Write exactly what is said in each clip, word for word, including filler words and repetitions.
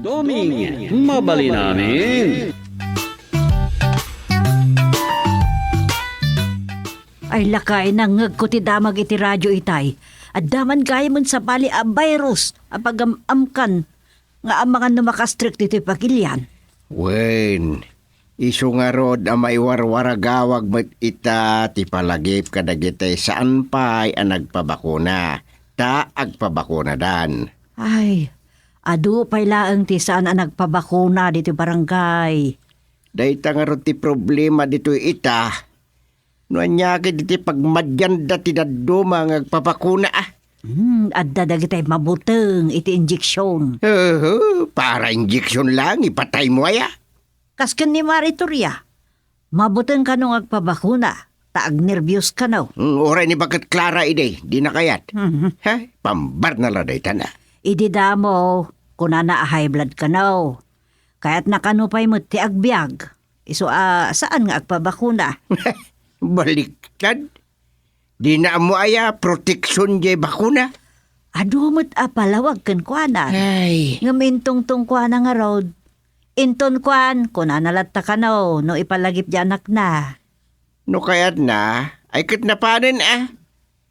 Doming, mabalin amin. Ay, lakay, nangngegko ti damag iti radio itay. Adda man gayamen sabali a virus a pagam-amkan nga amangan no makastrek ditoy pagilian. Wen, isu ngarud a maiwarwaragawag met ita ti palagip kadagiti saan pay a nagpabakuna, ta agpabakunadan. Ay, adu pay laeng ti saan a nagpabakuna ditoy barangay. Dayta ngarud ti problema ditoy ita. No ania ket iti pagmadianda ti dadduma nga agpabakuna, a? Hmm, adda dagitay mabuteng iti injeksion. Oho, para injeksion lang, ipataymo aya? Kas ken ni Mari Toria, mabuteng kano nga agpabakuna, ta agnerbios kano. Hmm, uray ni baket Clara idi, dina kayat. Mhm. Ha? Pambarna la dayta na. Idi damo, kunana a high blood kano. Kayatna kano pay met ti agbiag. Isu a saan nga agpabakuna. Baliktad. Dina ammo aya proteksion jay bakuna? Adu met a palawag kenkuana. Ay. Ngem intungtong kuana ngarud. Inton kuan, kunana latta kano no ipalagip jay anakna. No kayatna, ay ket napanen a.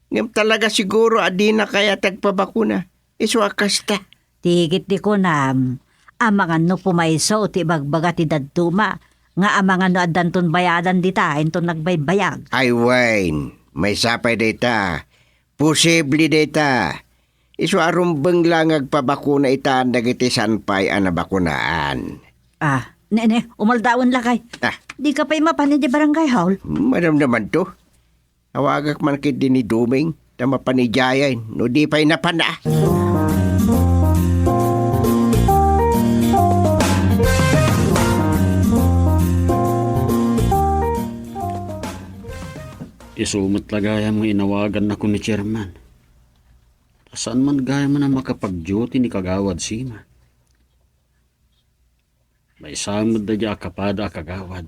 Ngem talaga siguro a dina kayat agpabakuna. Isu a kasta. Ti ket ti kunam, amangan no pumayso ti ibagbaga ti dadduma, nga amangan no addanton bayadan dita inton nagbaybayag. Ay wen, maysa pay dayta. Posible dayta. Isu a rumbeng la nga agpabakuna itan dagiti saan pay a nabakunaan. Ah, ne, ne, umaldawen lakay. Ah. Dika pay mapan idiay barangay hall? Madamdamanto. Awagak man ketdi ni Doming, ta mapan idiayen, no di pay napan a. Isu met la gayam nga inawagannako ni Chairman. Ta saan man gayam a makapag-duty ni Kagawad Sima. Maysa met daydiay a kapada a kagawad.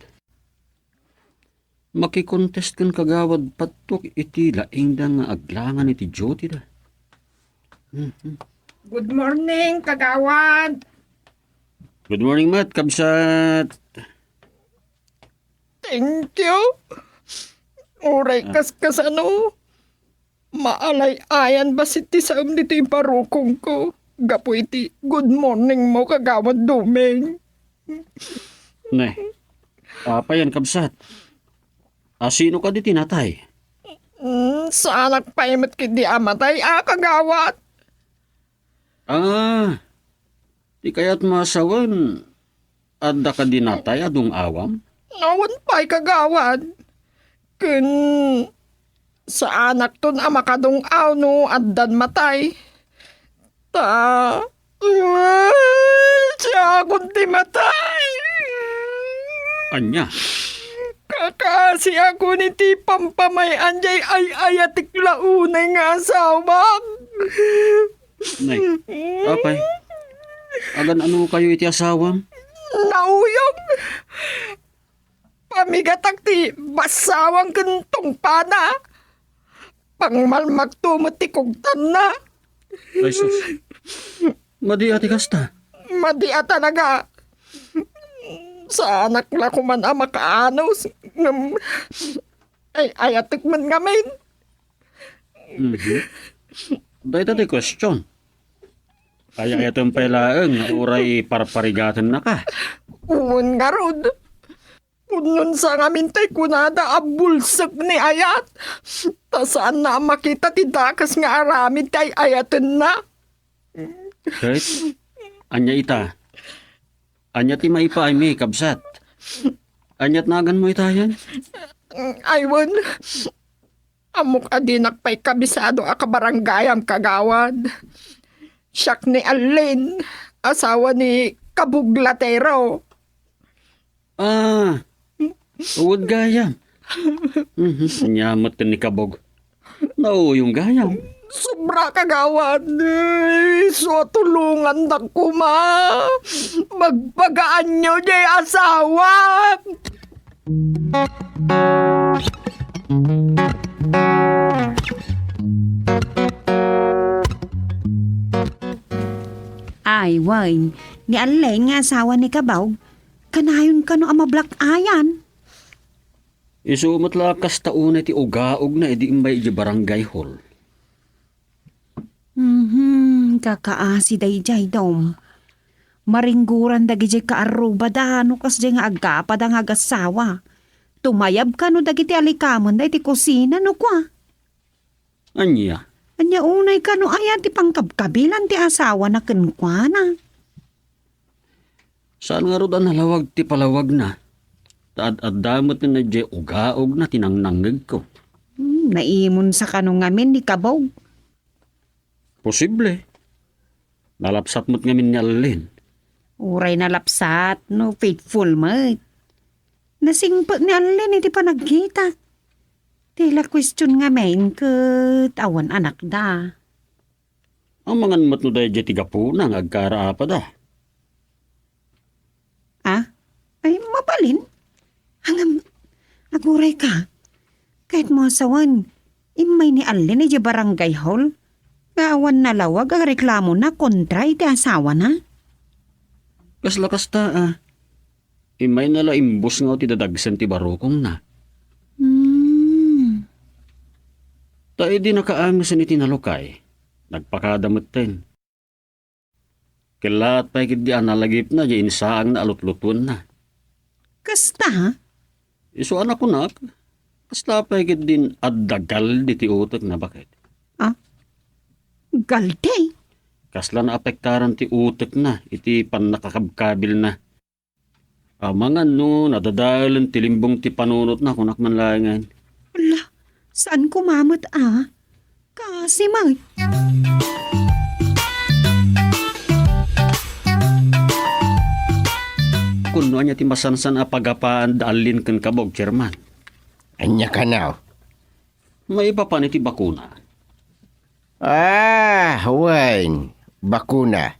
Makikontest ken Kagawad Pattok iti laingda nga aglangan iti duty da. Mhm. Good morning, Kagawad. Good morning met, kabsat. Thank you. Uray Ah. kaskasano, maalay-ayan bassit ti saem ditoy barukongko gapu iti good morning mo, Kagawad Doming. Ne, apay yan, kabsat? A, sino kadi ti natay? Mm, saanak pay met ketdi a matay, a, Kagawad. Ah, ti kayatmo a sawen, adda kadi natay a dung-awam? Awan pay, Kagawad. Ken saanakton a makadung-aw no addan matay. Ta, siakon ti matay. Ania? Kakaasiakon iti pampamay-an jay ay-ayatek la unay nga asawak. Nay, apay, agan-anokayo iti asawam? Nauyong. Pamigatak ti basawang ken tungpana. Pangmalmakto met ti kugtanna. Ay, sus. Madi a ti kasta. Madi a talaga. Saanak la koman a makaanos. Ngem, ay-ayatek met ngamin. Mhm. Dayta ti question. Ay-ayatem pay laeng nga uray parparigatan naka. Wen ngarud. Pudnon sa ngamin tay kunada a bulsek ni ayat. Ta saanna a makita ti dakes nga aramid ti ay-ayatenna. Ket, ania ita? Ania ti maipaaymi, kabsat? Ania ti naganmo itayen? Ay wen, ammok a dinak pay kabisado a kabaranggayam, Kagawad. Siak ni Allen, asawa ni Kabug Latero. Ah, uwed gayam. Mhm, ania met ken ni Kabug? Nauyong gayam. Sobra, Kagawad. Ay, isu a tulongandak koma. Bagbagaanyo jay asawak. Ay, wen, ni Allen nga asawa ni Kabog, kanayon kano a mablack-eyan? Isu met la a kasta unay ti ugaugna idi immay idiay barangay hall. Mhm, kakaasi daydiay, Dom. Maringgoran dagidiay kaarrubada no kasdiay nga aggapada nga agassawa. Tumayab kano dagiti alikamenda iti kusina no kua. Ania? Ania unay kano aya ti pangkabkabilan ti asawana kenkuana? Saan ngarud a nalawag ti palawagna. Ta ad-adda met nga diay ugaugna ti nangnangngegko. Hmm, naimunsa kano ngamin ni Kabog? Posible. Nalapsat met ngamin ni Allen. Uray nalapsat, no faithful met. Nasingpet ni Allen iti panagkita. Ti la question ngamin ket awan anakda. Amangan met no daydiay ti gapuna nga agkaraapada. Ah? Ay, mabalin? Ngem, aguray ka. Kayatmo a sawen, immay ni Allen idiay barangay hall nga awan nalawag a reklamona kontra iti asawana? Kasla kasta, ah. Immayna la imbusngaw ti dadagsen ti barukongna. Hmm. Ta idi nakaangesen iti nalukay, nagpakada metten. Kellaat pay ketdi a nalagipna diay insaangna a lutlutuenna. Kasta? Isu a nakunak, kasta pay ketdin adda galde ti utekna, baket. Ah? Galde? Kasla naapektaran ti utekna iti pannakakabkabilna. Amangan no nadadaelen ti limbong ti panunotna, kunak man laengen. Ala, saan koma met a? Kasi met. Kunno ania ti masansan a pagapaan da Allen ken Kabog, Chairman? Ania kano? Maipapan iti bakuna. Ah, wen, bakuna.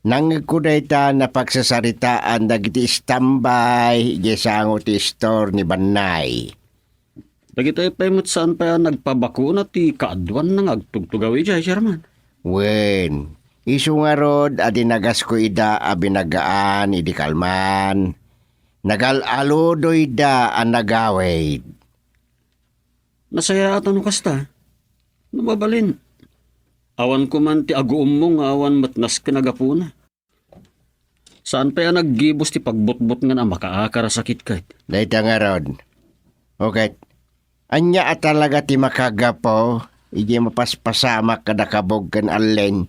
Nangngegko dayta napagsasaritaan dagiti istambay idiay sango ti istor ni Bannay. Dagitoy pay met saan pay a nagpabakuna ti kaaduanna nga agtugtugaw idiay, Chairman. Wen, isu ngarud a dinagasko ida a binagaan idi kalman. Nagal-aludoyda a nagawid. Nasayaat a no kasta. No mabalin, awan koma ti aguummo nga awan met nasken a gapuna. Saan pay a naggibus ti pagbutbutngan a makaakar a sakit ket. Dayta ngarud. O ket, ania a talaga ti makagapu idiay mapaspasamak kada Kabog ken Allen?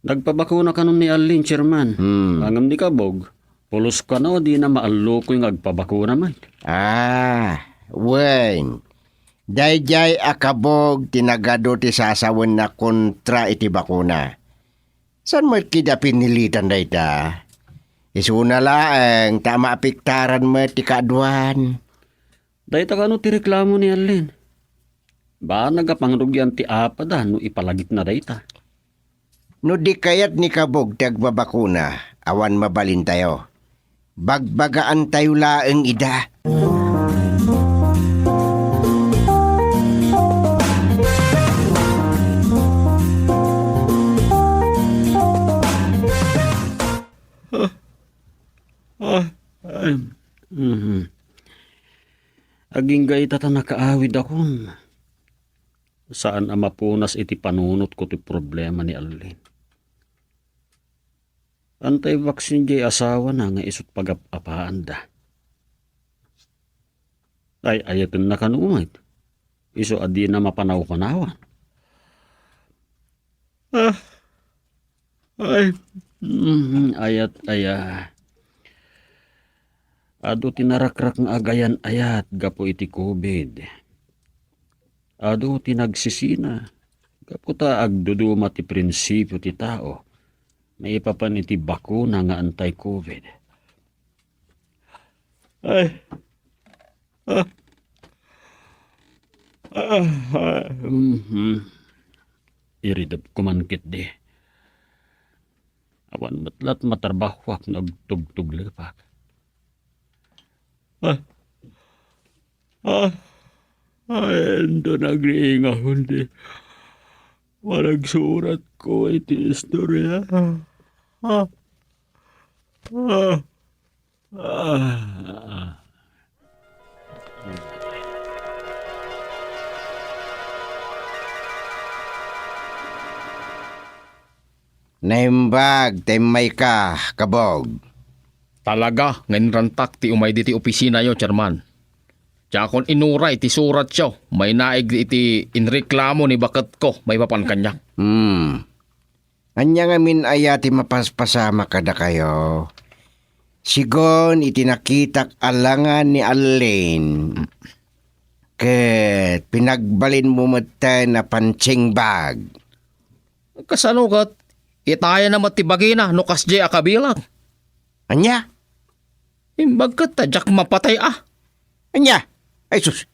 Nagpabakuna kanon ni Allen, Chairman. Hmm. Ngem ni Kabog, pulos kano a dina maallukoy nga agpabakuna met. Ah, wen. Daydiay a Kabog ti nagadu ti sasawenna kontra iti bakuna. Saan met kida pinilitan dayta? Isuna laeng ta maapektaran met ti kaaduan. Dayta kano ti reklamo ni Allen? Banag a pangrugian ti apada no ipalagipna dayta. No di kayat ni Kabog ti agbabakuna, awan mabalintayo. Bagbagaantayo laeng ida. Ah, ah, ay, mhm. Agingga ita ta nakaawidakon. Saan a mapunas iti panunotko ti problema ni Allen. Antay vaccine diay asawana nga isut pagap-apaanda. Ay, ayatenna kano met. Isu a dina mapanaw-panawan. Ah, ay, mhm, ayat aya. Adu ti narakrak nga agayan-ayat gapu iti covid. Adu ti nagsisina gapu ta agduduma ti prinsipio ti tao maipapan iti bakuna nga anti-covid. Ay. Ah. Ah, ah, mhm. Iridep ko man ketdi. Awan met lat matrabahoak no agtugtuglepak. Ah. Ah. Ay, ento nagriingahon di. Panagsuratko iti istorya. Ah. Ah. Ah. Naimbag ta immayka, Kabog. Talaga nga inrantak ti umay ditoy opisinayo, Chairman. Diakon inuray ti suratyo, mainaig iti inreklamo ni baketko maipapan kaniak. Hmm. Ania ngamin aya ti mapaspasamak kadakayo? Sigun iti nakitak a langan ni Arlene, ket pinagbalinmo metten a punching bag. Kasano ket itayanna met ti bagina no kasdiay a kabilang? Ania? Imbag ket ta diak mapatay a. Ania? Ay sus,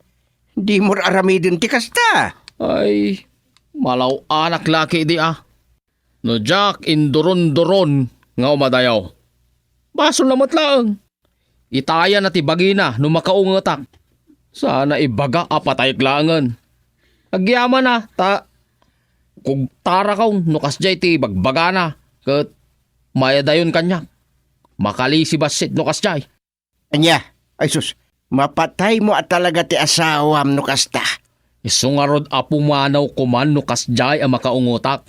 dimo aramiden ti kasta. Ay, malaw-anak la ketdi a. No diak induron-duron nga umadayo, basolna met laeng. Itayanna ti bagina no makaungetak. Saan a ibaga a patayek laengen. Agyamana ta kugtarakon no kasdiay ti bagbagana ket mayadayon kaniak. Makalisi bassit no kasdiay. Ania? Ay sus, mapataymo a talaga ti asawam no kasta. Isu ngarud a pumanaw koman no kasdiay a makaungetak.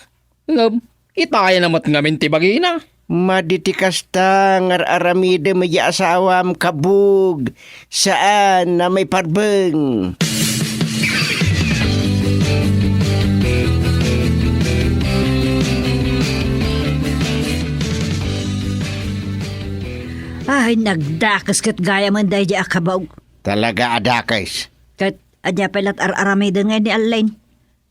Ngem, itayanna met ngamin ti bagina. Madi ti kasta nga ar-aramidem iti asawam, Kabog. Saan a maiparbeng. Ay, nagdakes ket gayamen daydi a Kabog. Talaga a dakes. Ket ania pay la ti ar-aramiden ngay ni Arlene?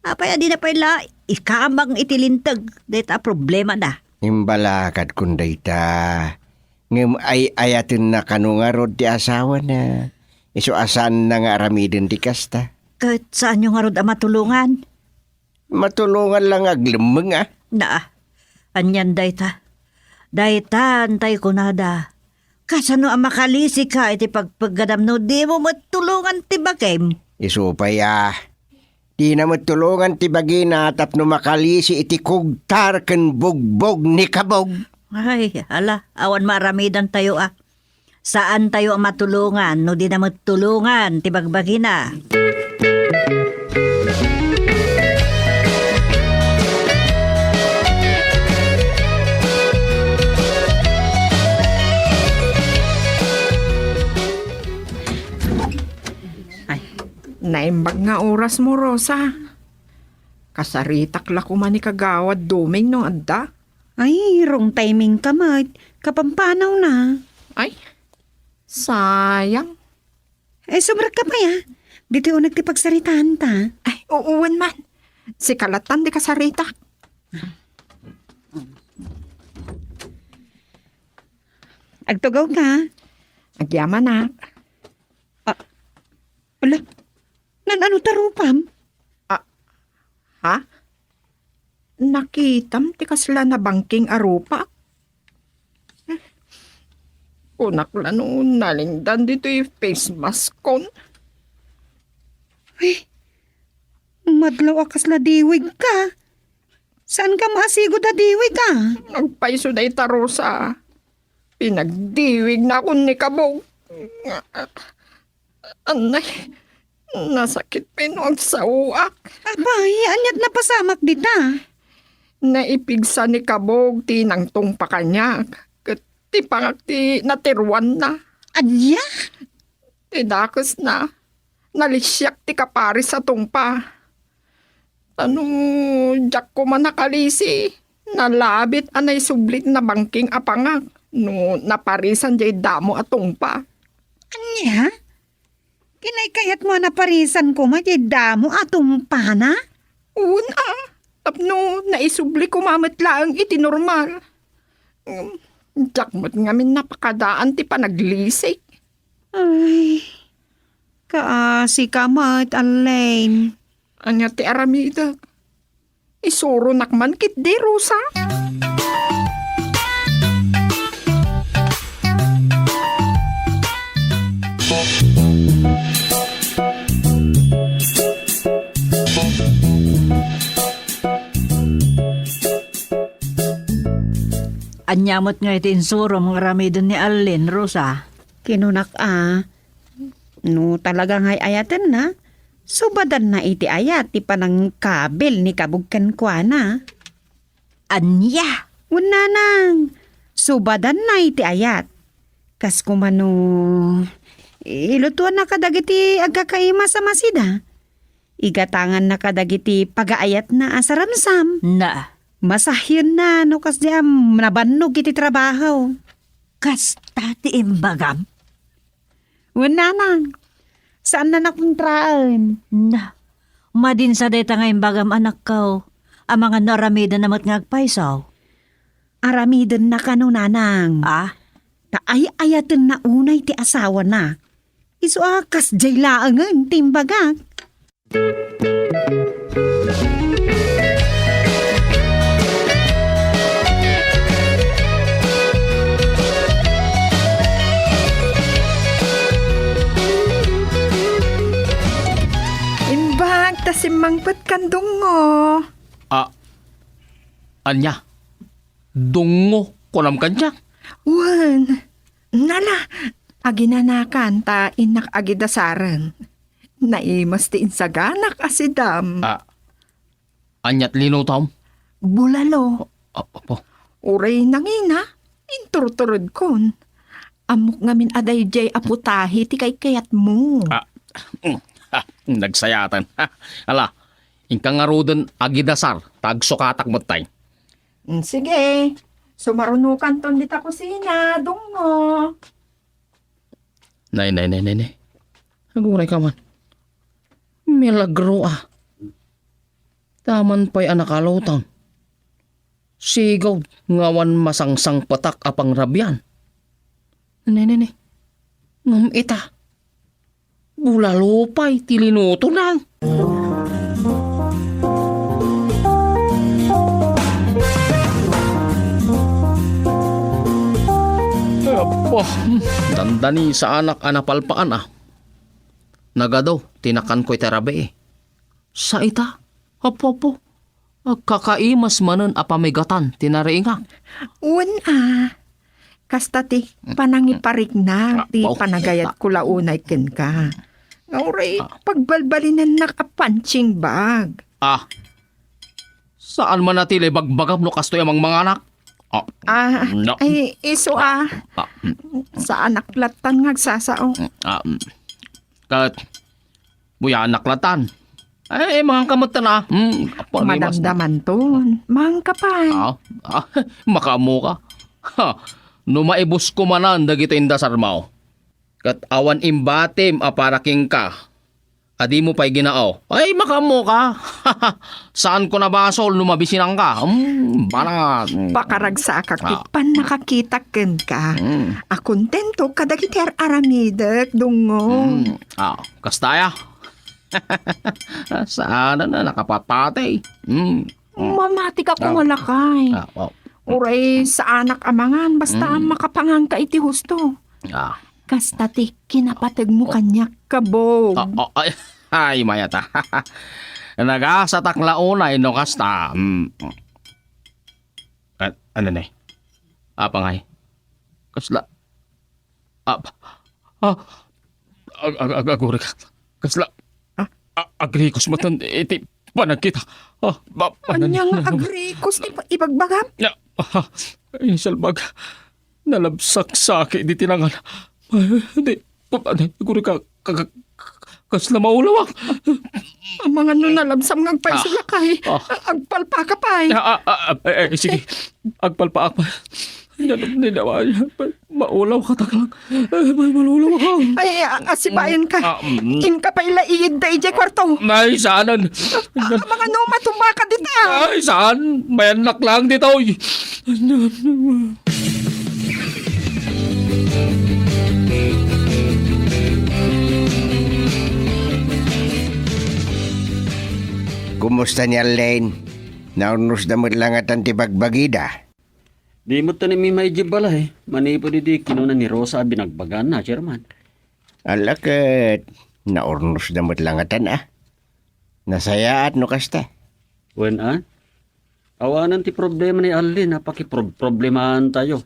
Apay a dina pay la ikamang iti linteg dayta a problemada? Imbalakadkon dayta. Ngem ay-ayatenna kano ngarud ti asawana. Isu a saanna nga aramiden ti kasta. Ket saanyo ngarud a matulongan? Matulongan la nga aglemmeng a. Naa, anian dayta? Dayta, intay kunada. Kasano a makalisika iti pagpeggadam no dimo met tulongan ti bagim? Isu pay a, dina met tulongan ti bagina tapno makalisi iti kugtar ken bugbog ni Kabog. Ay, ala, awan maaramidantayo a. Saantayo a matulongan no dina met tulongan ti bagbagina. Ay, naimbag nga orasmo, Rosa. Kasaritak la koma ni Kagawad Doming no adda. Ay, wrong timing ka met. Kapampanaw na. Ay, sayang. Eh, sumrek ka pay a. Ditoy uneg ti pagsaritaanta. Ay, uwan man. Sika lattan ti kasaritak. Agtugaw ka? Agyamanak. Ah, ala, nan-ano ta rupam? Ah, ha? Nakitam ti kasla nabangking a rupa? Kunak la no nalingdan ditoy face maskon. Uy, madlaw a kasla diwig ka. Saan ka maasigud a diwig a? Agpayso dayta, Rosa. Pinagdiwigna akon ni Kabog. Anay, nasakit pay no agsaoak. Apay, aniat napasamak dita? Naipigsa ni Kabog ti nangtungpa kaniak, ket ti pangak ti natiruanna. Ania? Ti dakesna, nalisiak ti kaparis a tungpa. Ta no diak koma nakalisi, nalabit a naisubli ti nabangking a pangak no naparisan diay damo a tungpa. Ania? Kinaykayatmo a naparisan koma diay damo a tungpana? Wen a, tapno naisubli koma met laeng iti normal. Ngem diak met ngamin napakadaan ti panaglisik. Ay, kaasi ka met, Arlene. Ania ti aramidek? Isuronak man ketdi, Rosa. Ania met ngay ti insurom nga aramiden ni Arlene, Rosa? Kinunak a, no talaga nga ay-ayatenna, subadanna iti ayat ti panangkabil ni Kabog kenkuana. Ania? Wen, nanang, subadanna iti ayat. Kas kumano, ilutuanna kadagiti agkakaimas a masida. Igatanganna kadagiti pagaayatna a saramsam. Na. Masahienna no kasdiay a nabannog iti trabaho. Kasta ti imbagam? Wen, nanang, saanna nakontraen. Na, madin sa dayta nga imbagam, anakko. Amangan no aramiden na met nga agpayso. Aramiden na kano, nanang. Ah? Ta ay-ayaten na unay ti asawana. Isu a kasdiay laengen ti imbagak. Imbag ta simmangpet kan dungngo. Ah, ania? Dungngo, kunam kaniak? Wen, nala, aginanakan ta innak agidasaren. Naimas ti insaganak a sidam. Ah, aniat linutom? Bulalo. Ah, apo. Uray nangina, inturturedkon. Ammok ngamin a daydiay a putahe ti kaykayatmo. Ah, mm, ah, nagsayatan. Ala, inka ngaruden agidasar, ta agsukatak mettay. Mm, sige. Sumarunokanton dita kusina, dungngo. Nay, nay, nay, nay, nay. Aguray ka man. Milagro, ah. Taman pay a nakalutang. Sigud nga awan masangsangpetak a pangrabian. Nay, nay, nay. Ngem ita, bulalo pay ti linutona. Apo, dandanisaanak a napalpaan a. Nagadu ti nakanko iti rabii. Sa ita, apo, apo, agkakaimas manen a pamigatan ti nariingak. Wen a, kasta ti panangipariknak ti panagayatko la unay kenka. Nga uray pagbalbalinannak a punching bag. Ah, saan man a ti ibagbagam no kastoy a mangmanganak? Ah, ah, no. Ay, isu a. Ah, mm. Saanak lattan nga agsasao. Mm, ah, mm. Ket, buyanak lattan. Ay, manganka met na. Mm, madamdamanton. Manganka pay. Ah, ah, makaammo ka. Ha, no maibusko manan dagiti indasarmo. Ket awan imbatim a para kenka a dimo pay ginao. Ay, makaammo ka. Saanko a basol no mabisinangka. Mm, banat. Mm. Pakaragsakak ti pannakakitak kenka. Mm. A kontento kadagiti ar-aramidek, dungngo. Mm. Ah, kasta aya. Saan a nakapatpatay. Mm. Mamati ka koma lakay. Ah, oh. Uray saanak a mangan, basta makapanganka iti husto. Ah. Kasta ti kinapategmo kaniak, Kabog. Ah, oh, ay, ay, mayat a. Nagasatak la unay no kasta. Mm. Ah, ano ni? Apay ngay? Kasla, ah, ah, ag-, ag-, ag-, aguray ka. Kasla, ah, agrikos met iti panagkita. Ah, ba-, ania nga agrikos ti pa-, ibagbagam? Ah, ah, insalbag. Nalabsaksaki diti nangan. Ay, di, pa-, di, aguray ka, ka-, ka-, kasla maulawak. Amangan no nalabsam nga agpayso lakay. Ah. A-, agpalpaka pay. Ah, ah, ah, ah, eh, eh, sige. Agpalpaak pay. Yan, di na, maulaw ka, taklang. Eh, may malulaw ka. Ay, a-, asibayan ka. Ah, mm. Inka pay la iyid daydiay kwarto. Ay, saanen? A-, amangan no matumba ka dita. Ay, saan? Mayannak lang ditoy. Kumusta ni Arlene? Naurnosda met la ngatan ti bagbagida? Di met ta ni mimay idiay balay, manipud idi kinuna ni Rosa a binagbaganna, Chairman. Ala ket, naurnosda met la ngatan a. Nasayaat no kasta. Wen a? Awanen ti problema ni Allen a pakiprob-, problemaantayo.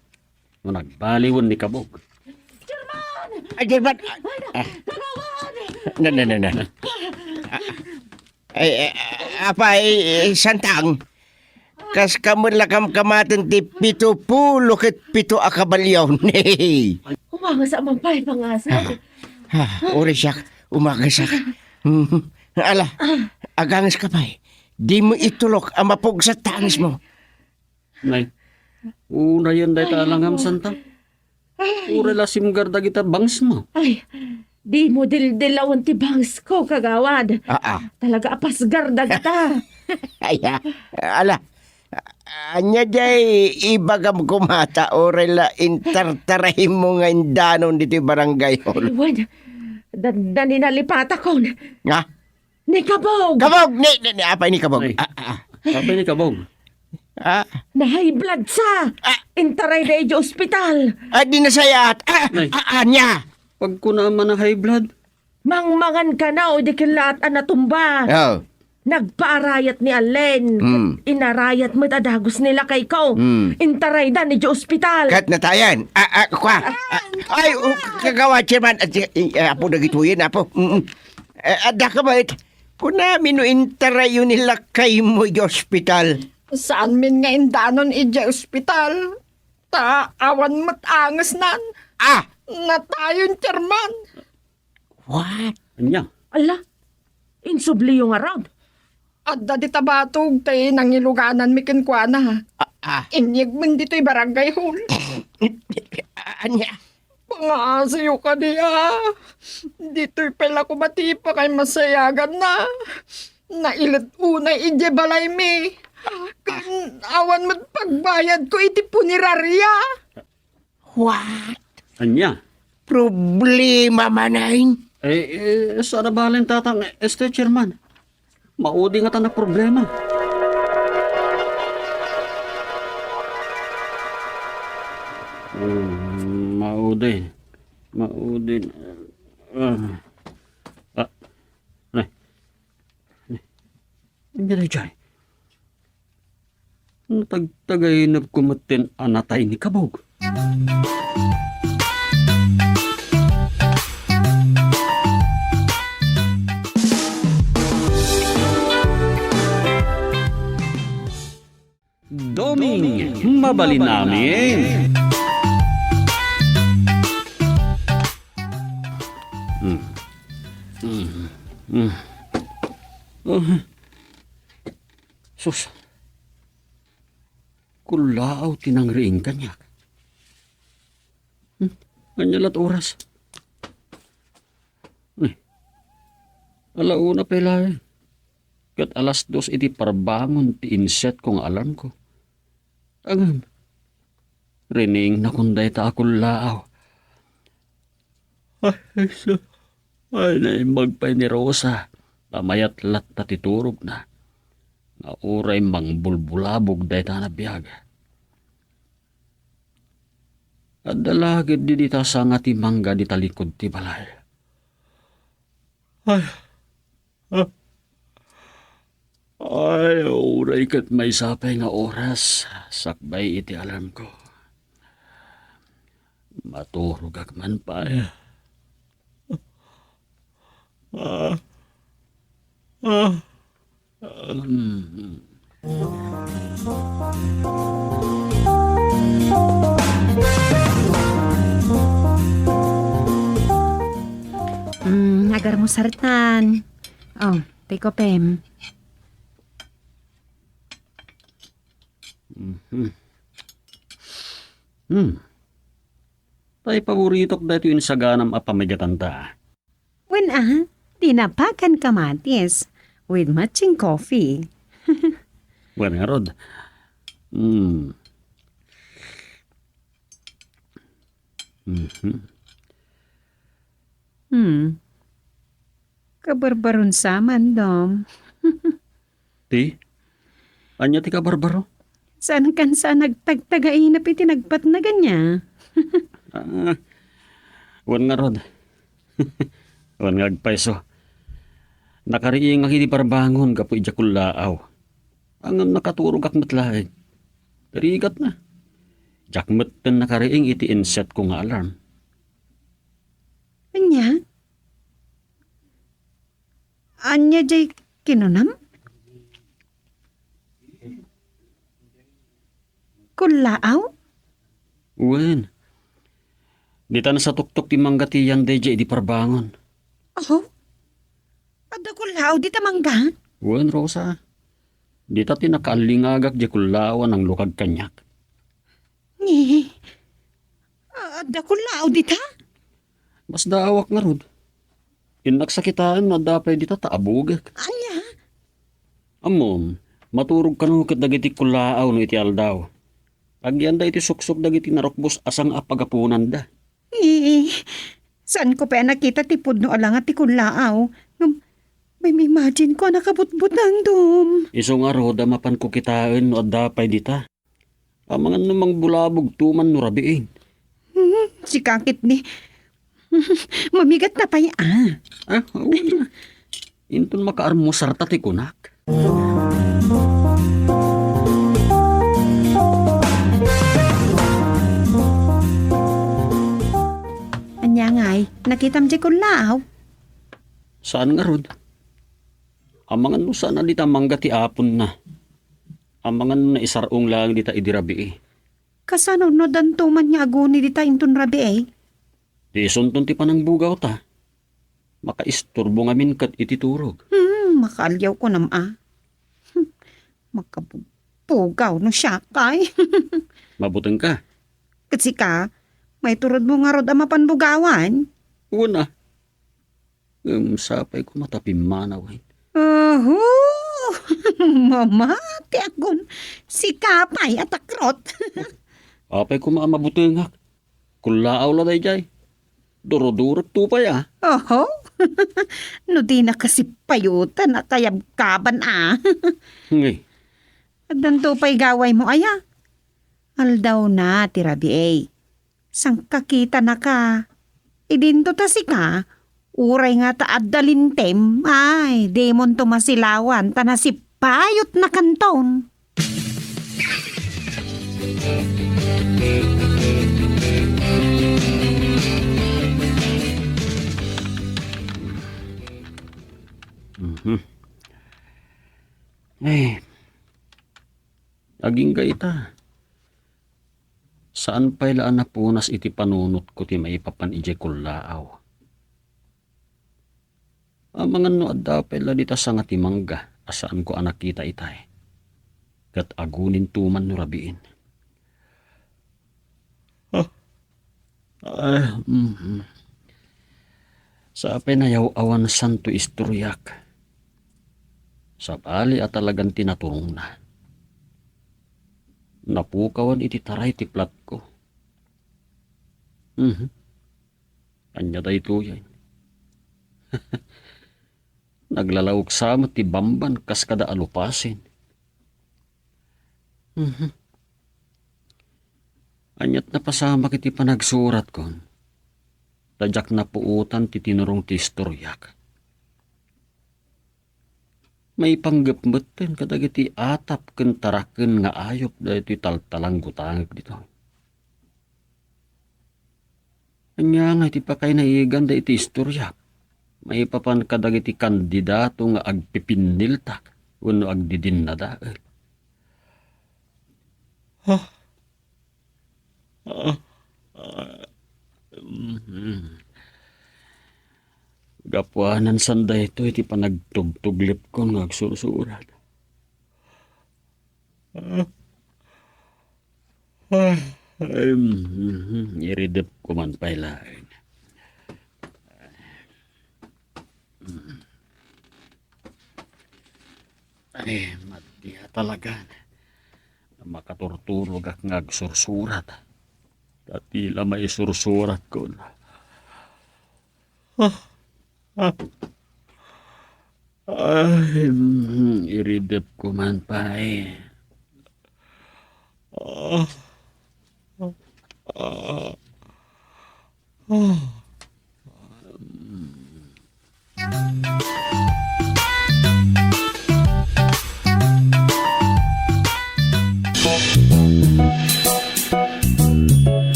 No nagbaliwen ni Kabog. Ay, German! Ah, ah. Na, na, na, na. Ah, ay, eh, apay, eh, Santang. Kas kamo la kamkamaten ti pito pulo ket pito a kabalio. Umangas a mapay, pangasa. Ah, ah, uri siak, umagas siak. Hmm, ala, agangas ka pay. Di mo itulok a mapugsa ti angis mo. Nay, unayen dayta a langam, Santa. Ay. Uray la simgar dagita bangs mo. Ay, di mo dildilawen ti bangs ko, kagawad. Ah, ah. Talaga a pasgar dagita. Ay, ah, ala. Ania jay ibagam koma ta uray la intartarahim mo nga indanon ditoy barangay hall? Ay, wen. Da-, da ni nalipatakon. Nga? Ni Kabog! Kabog! Ni, ni, ni, apay ni Kabog? Ay. Ah, ah, ah. Apay ni Kabog? Ah. Na-high blood sa! Ah. Intarayda idiay ospital! Ah, di nasayaat! Ah, Nay. Ah, ania? Pagkuna man a high blood. Mangmangan kano idi kellaat a natumba. Oh. Nagpaarayat ni Allen. Hmm. Inarayat met a dagus ni lakayko. Hmm. Intarayda idiay ospital. Ket natayen. Ah, ah, kua. Ah, ay, oh, kagawad, Chairman. Ah, eh, apo, dagitoyen, apo. Mm, mm. Eh, adda ka met. Kunam no intarayo ni lakaymo idiay ospital. Saanmin nga indanon idiay ospital. Ta awan met angesnan. Ah! Natayen, Chairman. What? Ania? Ala, insubliyo ngarud. Adda dita batog ti nangilugananmi kenkuana. Ah, ah. Inyegmen ditoy barangay hall. Ania? Pangaasiyo kadi a. Ditoy pay la koma ti pakaimasayaganna. Nailet unay idiay balaymi. Ken awan met pagbayadko iti punerarya. What? Ania? Problema manen? Eh, eh, saan a balen, Tatang Esther, Chairman. Maudi ngata a problema. Hmm, maudi. Maudi. Ah. Ah. Ay. Ay. Ania daydiay? Natagtagaynep ko metten a natay ni Kabog. Doming mabalin amin. Mm. Mm. Mm. Oh. Sus. Kullaaw ti nangriing kaniak. Hmm, ania la't oras? Eh, ala una pay laeng. Ket alas dos iti parbangon ti insetko nga alarmko. Ngem, riniingnakon dayta a kullaaw. Ay, sus. Ay, naimbag pay ni Rosa a mayat latta ti turogna, nga uray mangbulbulabog dayta a biag. Adda la ketdi dita sanga ti mangga dita likud ti balay. Ay, ah. Ay, uray ket maysa pay nga oras, sakbay iti alarmko. Maturogak man pay. Ah. Ah. Mm. Mm, agarmusartan. Oh, ti kopem. Mhm. Hmm. Tay paboritok daytoy insaganam a pamigatanta. Wen a, dinapakan kamatis with matching coffee. Wen ngarud. Hmm. Mhm. Hmm. Kabarbaron sa man, Dom. Ti? Ania ti kabarbaro? Saan kan sa nagtagtagainep iti nagpatnag ania? Ah, wen ngarud. Wen nga agpayso. Nakariingak iti parbangon gapu idiay kullaaw. Ngem nakaturogak met laeng. Rigatna. Diak metten nakariing iti insetko nga alarm. Ania? Ania diay kinunam? Kullaaw? Wen. Dita nasatoktok ti mangga ti yan daydiay idi parbangon. Oh? Adda kullaaw dita mangga? Wen, Rosa. Dita ti nakaallingagak diay kullaaw a nanglukag kaniak. Ni, adda kullaaw dita? Masdaawak ngarud. Innak sakitaen no adda pay dita ta abugek. Ania? Ammom, maturog kano ket dagiti kullaaw no iti aldaw. Agyanda iti suksok dagiti narukbos a sanga a pagapunanda. Ni, saanko pay a nakita ti pudno a langa ti kullaaw. Ngem, may imagine ko a nakabutbutang, Dom. Isu ngarud a mapanko kitaen no adda pay dita. Amangan no mangbulabog tuman no rabiin. Hmm, sika ketdi. Mamigatna pay, ah. Ah, oo na. Inton makaarmusarta ti kunak. Ania ngay, nakitam diay kullaaw? Saan ngarud? Amangan no saan a dita mangga ti aponna. Amangan no naisar-ong laeng dita idi rabii. Kasano no addanto man nga aguni dita inton rabii? Ti isunton ti panangbugawta. Makaisturbo ngamin ket iti turog. Hmm, makaaliaw kunam a. Hmm, makabugbugaw no siak ay. Mabutengka. Ket sika, maiturodmo ngarud a mapan bugawan? Una, Ngem sapay koma ta pimmanawen. Aho! Mamatiakon. Sika pay a takrot. Apay koma a mabutengak. Kullaaw la daydiay. Durudurekto pay a. Oho. No dina kasi payutan a kayabkaban a. Ngay. Addanto pay gawaymo aya. Aldawna ti rabii. Sangkakitanaka. Idinto ta sika, uray nga ta adda linteg, ay, dimonto masilawan ta nasipayotnakanton. Mhm. Eh, agingga ita. Saan pay la a napunas iti panunotko ti maipapan idiay kullaaw. Amangan no adda pay la dita sanga ti mangga a saanko a nakita itay, ket aguninto man no rabiin. Ah, ah, mhm. Sapay nayaw-awan santo istoriak. Sabali a talagan ti naturongna. Napukawan iti taray ti platko. Mhm. Ania daytoyen? Naglalauksa met ti bamban kas kada alupasen. Mhm. Aniat napasamak iti panagsuratkon, ta diak napuotan ti tinurong ti istoriak. Maipanggep metten kadagiti atap ken taraken nga ayup daytoy taltalanggutangek ditoy. Ania nga iti pakaynaigan daytoy istoriak maipapan kadagiti kandidato nga agpipinniltak wenno agdidinnadael? Ah, ah, ah, mhm. Gapuanan san daytoy ti panagtugtuglipkon nga agsursurat. Ah, ah, ay, mhm, iridepko man pay laeng. Ay, madi a talaga. Makaturturogak nga agsursurat. Ta ti la maisursurat ko. Ah, ah. Ay, mm, iridepko man pay. Ah, ah, ah.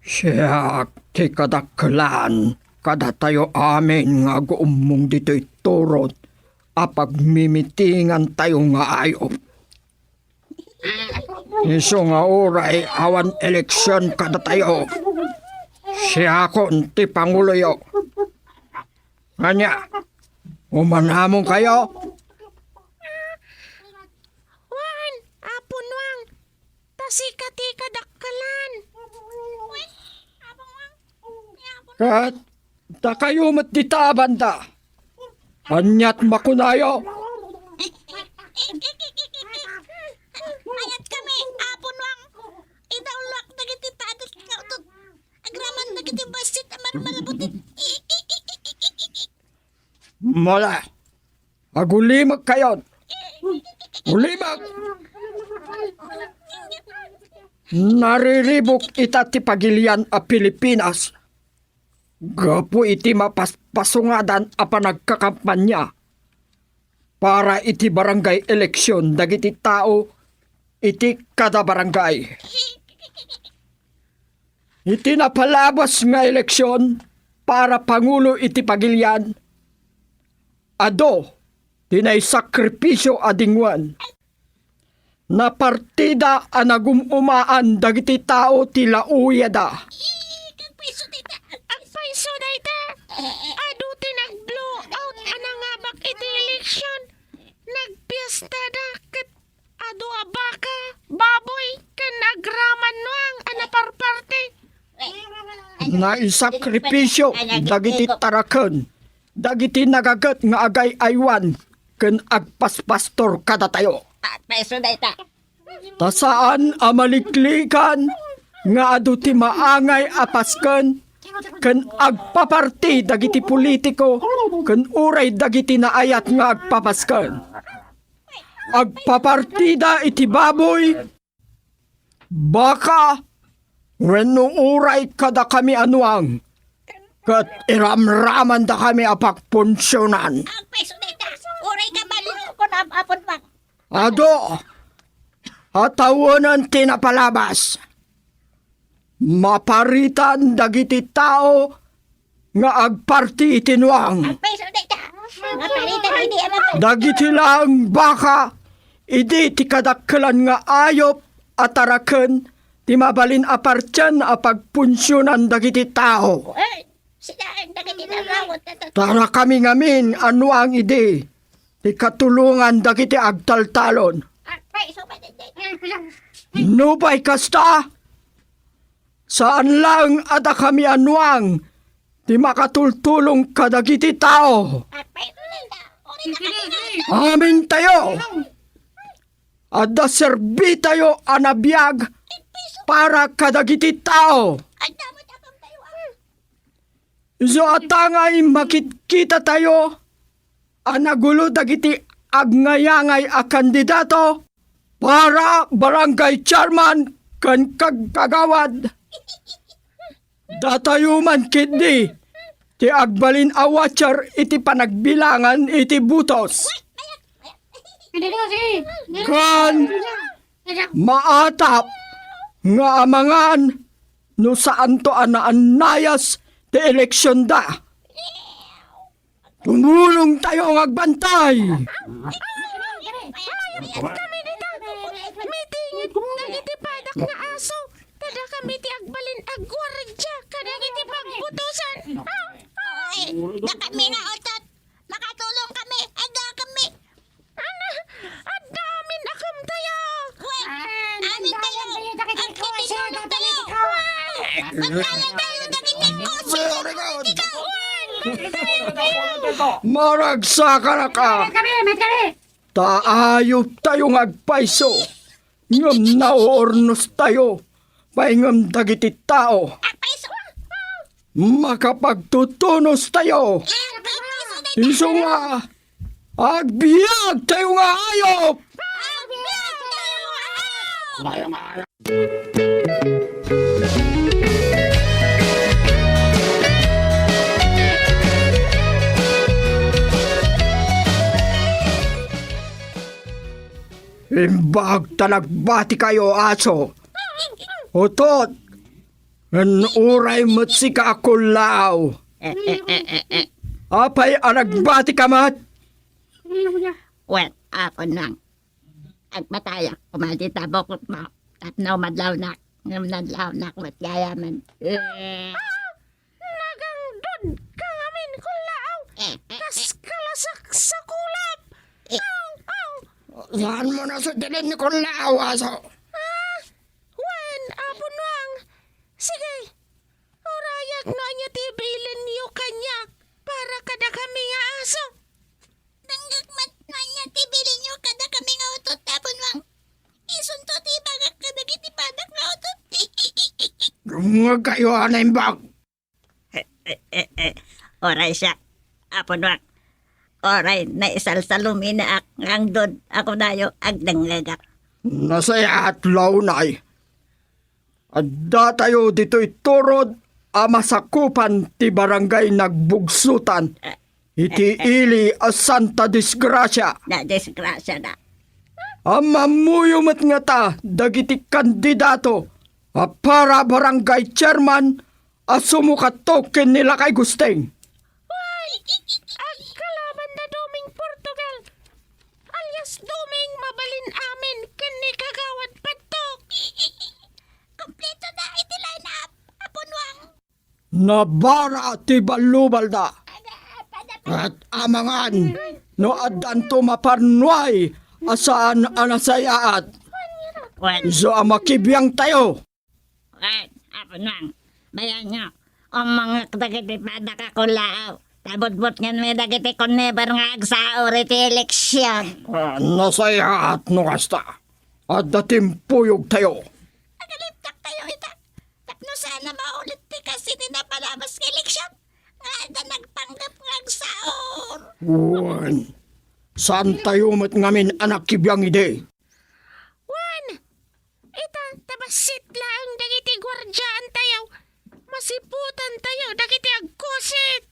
Siak ti kadakkelan kadatayo amin nga aguummong ditoy turod a pagmimitingantayo nga ayup. Isu nga uray awan eleksion kadatayo, siakon ti panguloyo. Ania, umanamonkayo? Wen, Apo Nuang, ta sika ti kadakkelan. Ket dakayo met dita a banda. Aniat makunayo? Ayatkami, Apo Nuang. Idawlak dagiti tadot nga utod. Agraman dagiti bassit a marmarabutit. Mala, agulimekkayon. Ulimek! Nariribuk ita ti pagilian a Pilipinas gapu iti mapaspasungadan a panagkakampanya para iti barangay eleksion dagiti tao iti kada barangay. Iti napalabas nga eleksion para pangulo iti pagilian, adu ti naisakripisio a dingwen. Napartida a nagum-umaan dagiti tao ti lauyada. Agpayso dayta. Adu ti nag-blowout a nangabak iti eleksion. Nagpiestada ket adu a baka, baboy, ken agraman Nuang a naparparti. Naisakripisio dagiti taraken dagiti nagaget nga agay-aywan ken agpaspastor kadatayo. Agpayso dayta. Ta saan a maliklikan nga adu ti maangay a pasken ken agpaparti dagiti politiko ken uray dagiti naayat nga agpapasken. Agpapartida iti baboy, baka, wenno uray kadakami a Nuang, ket iramramandakami a pagpunsionan. Agpayso dayta, uray kabalio, kun am-, Apo Nuang. Adu a tawenen ti napalabas. Maparitan dagiti tao nga agparti iti Nuang. Agpayso dayta. Maparitan idi a mapar- Dagiti laeng baka idi ti kadakkelan nga ayup a taraken ti mabalin a partian a pagpunsionan dagiti tao. Eh, sila dagiti nangawat na to. Tara kami ngamin a Nuang idi ti katulongan dagiti agtaltalon. Agpayso dayta. Nupay kasta, saan laeng a dakami a Nuang ti makatultulong kadagiti tao. Amintayo adda serbitayo a nabiag para kadagiti tao. Isu a tangay makitkitatayo a nagulo dagiti agnayangay a kandidato para barangay chairman ken kagkagawad. Datayo man ketdi ti agbalin a watcher iti panagbilangan iti butos. Ken maatap nga amangan no saanto a naannayas ti eleksionda. Tumulongtayo nga agbantay! Mayat kami dita! Mitingit dagiti padak nga aso! Tada kami ti agbalin agguardia kadagiti pagbutosan! Ay, dakami nga utot! Makatulong kami! Adda kami! Ana, adda amin a kumtayo! Wen, amin tayo! Agtitulong tayo! Wen, magkala tayo dagiti kotse nga politika! Wen, magtayo tayo! Maragsakanak a! Mayat kami! Mayat kami! Ta ayuptayo nga agpayso, ngem nauurnostayo pay ngem dagiti tao. Makapagtutunostayo. Isu nga, agbiagtayo nga ayup! Imbag ta nagbatikayo, aso. Utot, ngem uray met sika a kullaaw. Eh, eh, eh, eh, eh. Apay a nagbatika met? Wen, Apo Nuang. Agpatayak koma dita bukotmo tapno madlawnak, ngem nadlawnak met gayamen. Eh. Nagangdud ka ngamin, kullaaw. Eh, eh, kas eh. Kalasak sa kulap. Eh. Aw, aw. Saan mo na sa dinin ni kullaaw, aso? Ah, wen, Apo Nuang. Sige, urayak no ania ti ibilinyo kaniak para kadakami nga aso. Dengngek met no ania ti ibilinyo kadakami nga utot, Apo Nuang. Isunto ti ibagak kadagiti padak nga utot. Dengngegkayo a naimbag. Eh, eh, eh, eh. Uray siak, Apo Nuang. Uray naisalsaluminaak nga angdud a kunayo, agdengngegak. Nasayaat la unay. Addatayo ditoy turod a masakupan ti Barangay Nagbugsutan iti ili a Santa Disgracia. Nadisgrasiada. Ammoyo met ngata dagiti kandidato a para barangay chairman a sumukatto ken ni Lakay Gusting. Wen, agkalaban da Doming Portugal, alias Doming Mabalin Amin ken ni Kagawad Padtok. Kompleto da iti lineup, Apo Nuang. Nabara ti ballubalda. Ket amangan no addanto maparnuay a saan a nasayaat. Wen. Isu a makibiangtayo. Wen, Apo Nuang, bayanyo, ummongek dagiti padak a kullaaw, ta butbutngenmi dagiti conneber nga agsaur iti eleksion. Ah, nasayaat no kasta. Adda timpuyogtayo. Agalibtaktayo ita, tapno saan a maulit ti kas iti napalabas nga eleksion, nga adda nagpanggep nga agsaur. Wen, saantayo met ngamin a nakibiang idi. Wen, ita, ta bassit laeng dagiti guardiaantayo. Masiputantayo dagiti agkusit.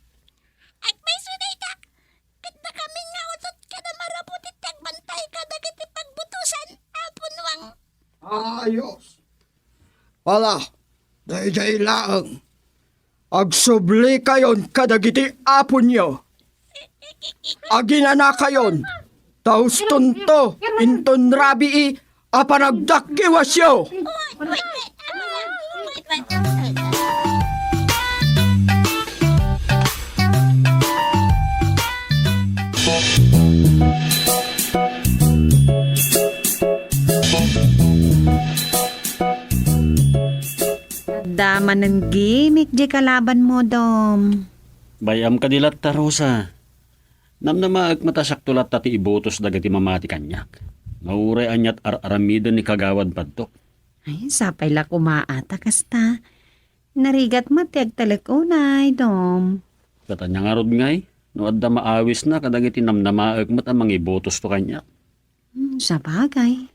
Agpayso dayta, ket dakami nga utot kada maraput iti agbantay kadagiti pagbutosan, Apo Nuang. Ayos. Ala, daydiay laeng. Agsublikayon kadagiti aponyo. Aginanakayon, ta ustonto inton rabii a panagdakkiwasyo. Adda manen gimik diay kalabanmo, Dom. Bay-am kadi latta, Rosa. Namnamaek met a siakto latta ti ibotos dagiti mamati kaniak. Nga uray aniat ar-aramiden ni Kagawad Padtok. Ay, sapay la koma a ta kasta. Narigat met ti agtalek unay, Dom. Ket ania ngarud ngay, no adda maawisna kadagiti namnamaek met a mangibotosto kaniak? Hmm, sabagay.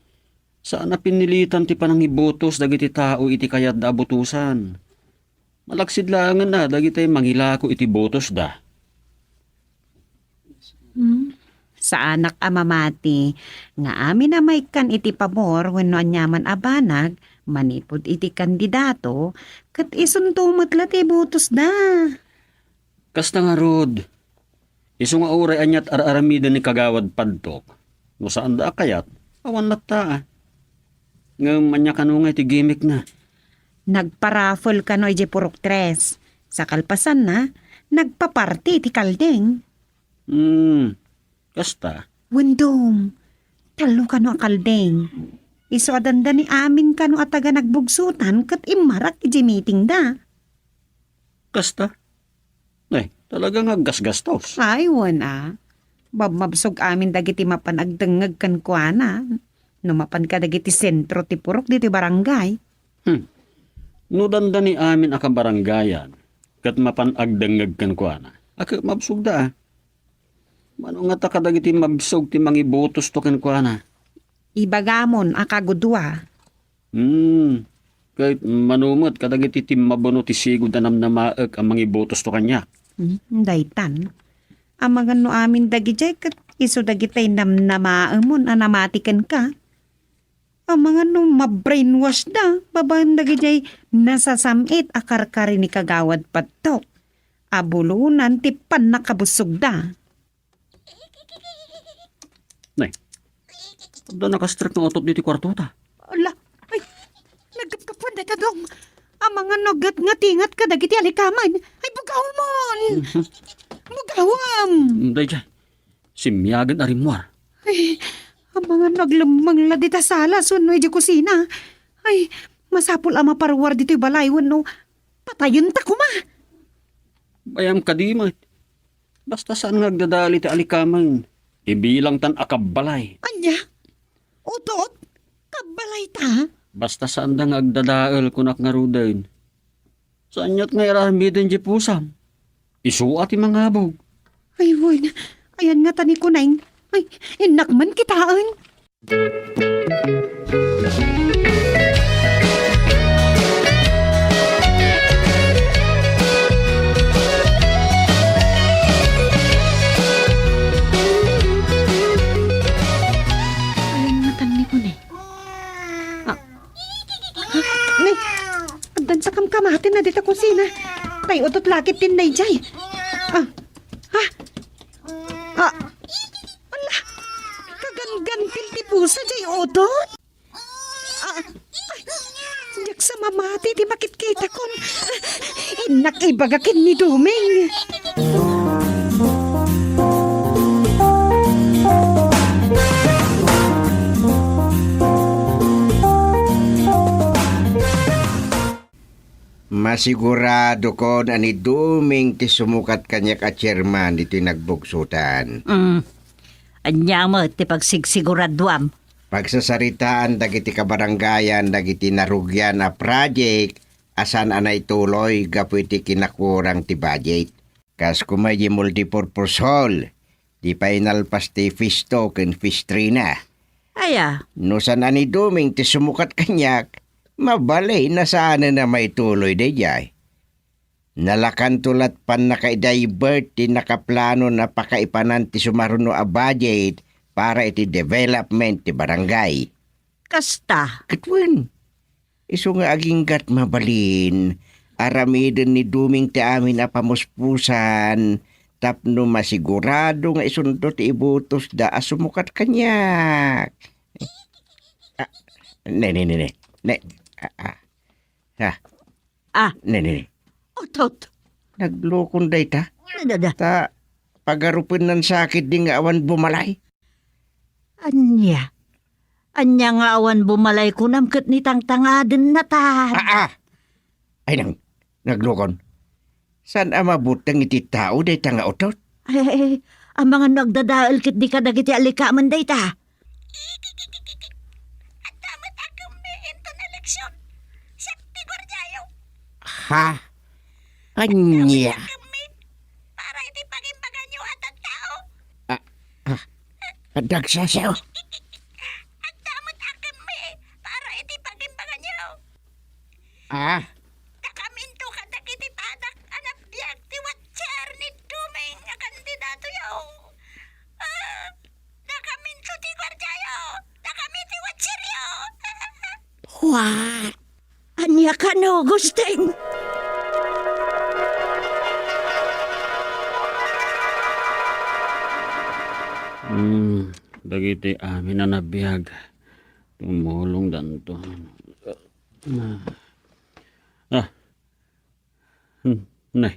Saan a pinnilitan ti panangibotos dagiti tao iti kayatda a botosan. Malaksid laengen a dagiti mangilako iti botosda. Hmm. Saanak a mamati nga amin a maikkan iti pabor wenno aniaman a banag manipud iti kandidato ket isunto met la ti botosda. Kasta ngarud, isu nga uray aniat ar-aramiden ni Kagawad Padtok, no saanda a kayat, awan latta a. Ngem ania kano nga iti gimikna? Nagparafol kano idiay Purok Tres. Sa kalpasanna, nagpaparti iti kalding. Hmm, kasta? Wen Dom, tallo kano a kalding. Isu a dandani amin kano a taga Nagbugsutan ket immarak idiay mitingda. Kasta? Ay, talaga nga aggasgastos. Ay, wen a. Mabmabsog amin dagiti mapan agdengngeg kenkuana. No mapan kadagiti sentro ti purok ditoy barangay. Hmm. No dandani amin a kabarangayan, ket mapan agdengngeg kenkuana, a ket mabsogda a. Mano ngata kadagiti mabsog ti mangibotosto kenkuana? Ibagamon a kagudua. Hmm. Ket mano met kadagiti timmabuno ti sigud a namnamaek a mangibotosto kaniak? Hmm, daytan. Amangan no amin dagidiay ket isu dagitay namnamaemon a namati kenka. Amangan no ma-brainwash da babaen dagidiay nasasam-it a karkari ni Kagawad Padtok. Abulonan ti pannakabusogda. Nay, adda nakastrek nga utot ditoy kuartota. Ala, ay, naggapgapuan dayta, Dong. Amangan no agngatingat kadagiti alikamen. Ay, bugawmon! Mhm. Bugawem! Daydiay, simmiagen a rimmuar. Ay, amangan no aglemmeng la dita sala wenno idiay kusina. Ay, masapul a maparuar ditoy balay wenno patayenta koma. Bayam kadi met. Basta saan nga agdadael iti alikamen, ibilangtan a kabbalay. Ania? Utot? Kabbalayta? Basta saanda nga agdadael, kunak ngaruden. Saanyat nga aramiden diay pusam. Isu a ti mangabog. Ay, wen. Ayan ngata ni Kuneng. Ay, innak man kitaen. Ayan ngatan ni Kuneng. Ah. Ha? Nay, addan sa kamkamaten na dita kusina. Tay utot la ket ti daydiay. Ah. Ha? Ah. Ala, kaganggantil ti pusa diay utot. Ah, ay, diak sa mamati ti makitkitakon. Innak ibaga ken ni Doming. Masiguradokon a ni Doming ti sumukat kaniak a chairman ditoy nagbugsotan. Mm. Ania met ti pagsigsiguraduam? Pagsasaritaan dagiti kabarangayan dagiti narugian a project a saan a naituloy gapu iti kinakurang ti budget. Kas koma iti multipurpose hall, ti painalpas ti festo ken festrina. Aya? No saan a ni Doming ti sumukat kaniak, mabalin a saanen a maituloy daydiay. Nalakanto la't pannaka-divert ti nakaplano a pakaipanan ti sumaruno a budget para iti development ti barangay. Kasta? Ket wen, isu nga agingga't mabalin, aramiden ni Doming ti amin a pamuspusan tapno masigurado nga isunto ti ibutosda a sumukat kaniak. Ah, ne, ne, ne, ne. Ne, ah, ah. Ha? Ah. Ne, ne, ne. Utot. Naglukon dayta. Da, da, da. Ta pagarupennan sa ketdi nga awan bumalay. Ania? Ania nga awan bumalay kunam ket ni tangtangadenna ta? Ah, ah. Ay nang, naglukon. Saan a mabuteng iti tao dayta nga utot? Ay, ay, ay, amangan no agdadael ketdi kadagiti alikamen dayta. Adda met a kemmi inton eleksyon. Siak ti guardiayo. Ha? Ania? Adda met a kemmi para iti pagimbaganyo a tattao. Ah, ah, adda agsasao. Adda met a kemmi para iti pagimbaganyo. Ah. Nakaminto kadagiti padak a nabiag ti watcher ni Doming a kandidatoyo. Ah, nakaminto ti guardiayo. Nakami ti watcheryo. What? Ania kano, Gusting? Hmm, dagiti amin a nabiag, tumulongdanto. Ah. Ah. Hmm, nay.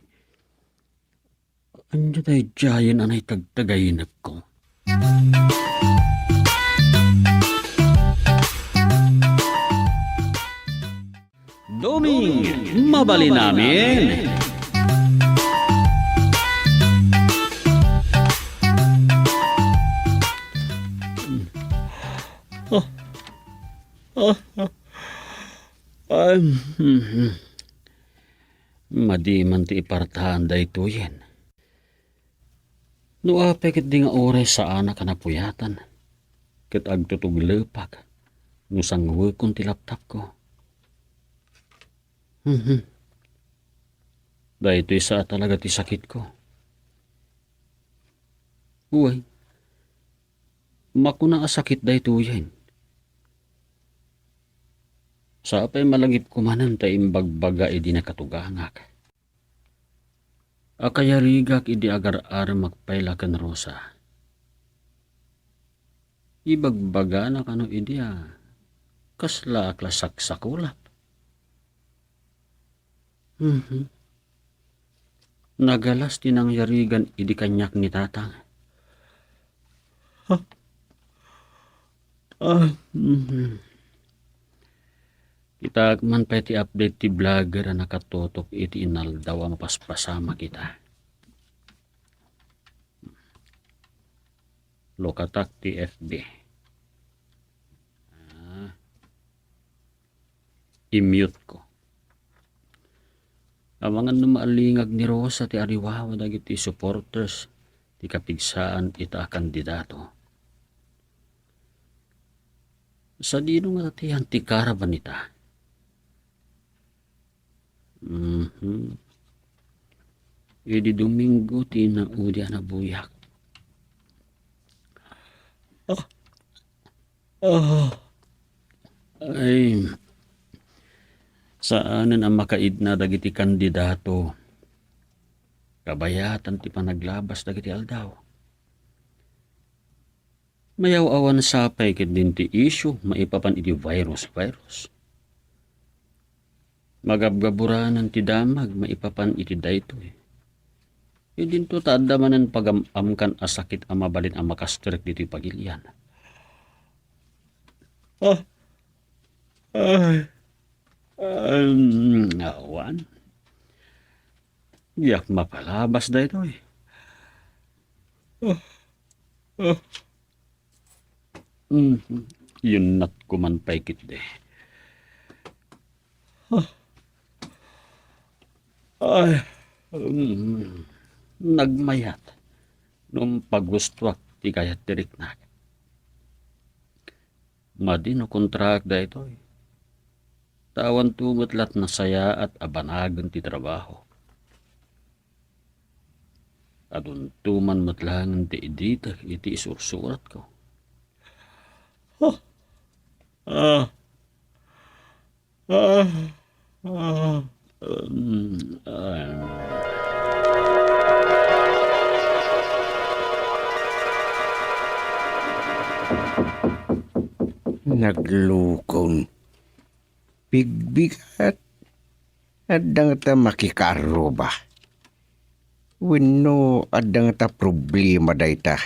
Ania daydiayen a naitagtagainekko? Doming, mabalin amin. Ah, ah, ah. Ay, mhm. Madi man ti ipartaan daytoyen. No apay ketdi nga uray saanak a napuyatan, ket agtutuglepak no sanguekon ti laptopko. Mhm. Daytoy sa a talaga ti sakitko. Uy, makuna a sakit daytoyen. Sapay malagipko manen ta imbagbaga idi nakatugangak. Akayarigak idi agar-aremak pay la ken Rosa. Ibagbagana kano idi a kasla a klasaksakulap. Mhm. Nagalas ti nangyarigan idi kaniak ni Tatang. Ah, mhm. Kitaek man pay ti update ti vlogger a nakatutok iti inaldaw a mapaspasamak ita. Lokatak ti F B. Ah. I-mute ko. Amangan no maalingag ni Rosa ti ariwawa dagiti supporters ti kapigsaan ita a kandidato. Sadino nga ti anti-caravan ita? Mhm. Idi Domingo ti naudi a nabuyak. Ah. Ah. Ay, saanen a makaidna dagiti kandidato. Kabayatan ti panaglabas dagiti aldaw. Mayaw-awan sapay ketdin ti issue maipapan iti virus, virus. Magabgaburanan ti damag maipapan iti daytoy. Idinto ta adda manen pagam-amkan a sakit a mabalin a makastrek ditoy pagilian. Ah. Ay. Um, awan. Diak mapalabas daytoy. Ah. Ah. Mm, yunnatko man pay ketdi. Ah. Ay, mm, nagmayat no pagustuak ti kayat ti riknak. Madi no kontraak daytoy. Ta awanto met la nasayaat a banagen ti trabaho. Adunto man met laengen ti iditek iti isursuratko. Ah. Ah. Ah. Ah. Um, ah. Naglukong. Bigbigat. Adda ngata makikaarruba? Wenno adda ngata problema dayta?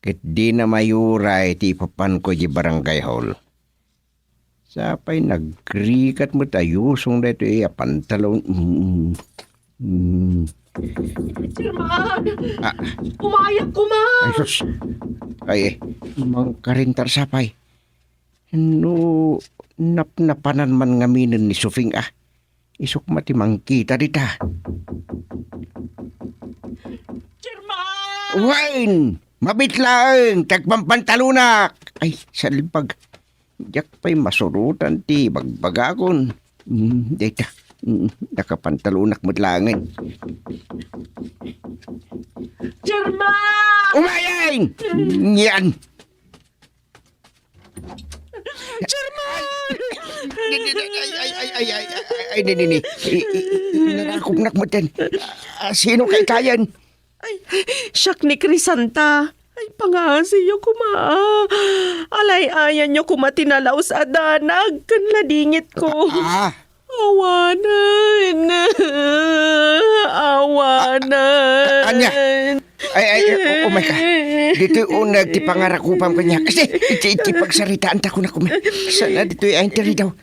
Ket dina mayuray ti ipapanko idiay barangay hall. Sapay nagrigat met a yusong daytoy a pantalon. Mm. Mm. German! Ah. Umayak koma! Ay, sus. Ay, eh, mangkarintar sapay. No, napnapanan man ngaminen ni Sufing, ah. Isukma ti mangkita dita. German! Wen! Mabit laeng, ti agpampantalonak! Ay, salbag. Diak pay masurotan ti bagbagakon. Mm, dayta. Mm, nakapantalonak met laengen. German! Umayen! Yan! German! Ay, ay, ay, ay, ay, ay, ay, ay, ni, ni, ni. I, i, i, narakopnak met yan. Ah, sino kay kayan? Ay, siak ni Crisanta. Ay, pangaasiyo koma. Alay-ayanyo koma ti nalaus a danag ken ladingitko. Ah. Awanen. Awanen. Ania? Ay, ay, u-, umay ka. Ditoy uneg ti pangarakupam kaniak. Kasi, iti, iti pagsaritaan ta kunak, umay. Sana ditoy ay interidaw.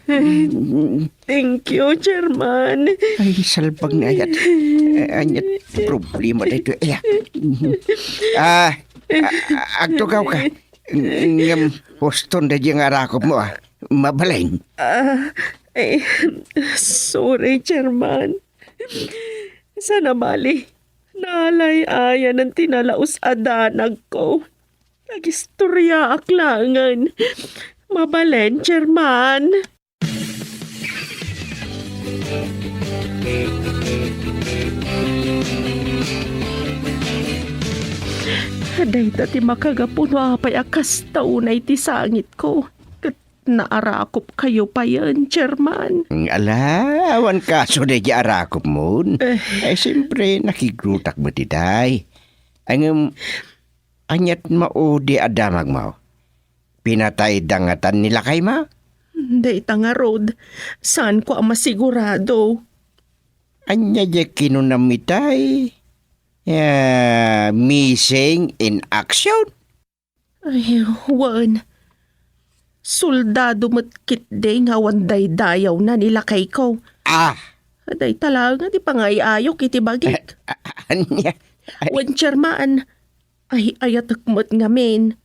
Thank you, Chairman. Ay, salbag ni ayat. Eh, anya ti problema daytoy, aya. Ah, a-, a-, agtugaw ka. Ngem, huston da di nga arakop mo, ah. Mabalin. Ah, eh, sorry, Chairman. Sana bali, nalay-ayanan ti nalaus a danagko. Nagistoryaak laengen. Mabalin, Chairman. Dayta ti makagapu no apay a kasta unay ti sangitko. Ket naarakupkayo payen, Chairman. Ala, awan kaso daydi arakupmon. Eh. Ay, siyempre, nakigrutak met itay. Ay, ngem, aniat maudi a damagmo? Pinatayda ngatan ni lakaymo? Dayta ngarud, saanko a masigurado. Ania diay kinunam itay? Ah, missing in action? Ay, wen. Soldado met ketdi nga awan daydayawna ni lakayko. Ah! Dayta laeng ti pangay-ayok iti bagik. A-, a-, ania? Ay. Wen, Chairman, ay-ayatek met ngamin.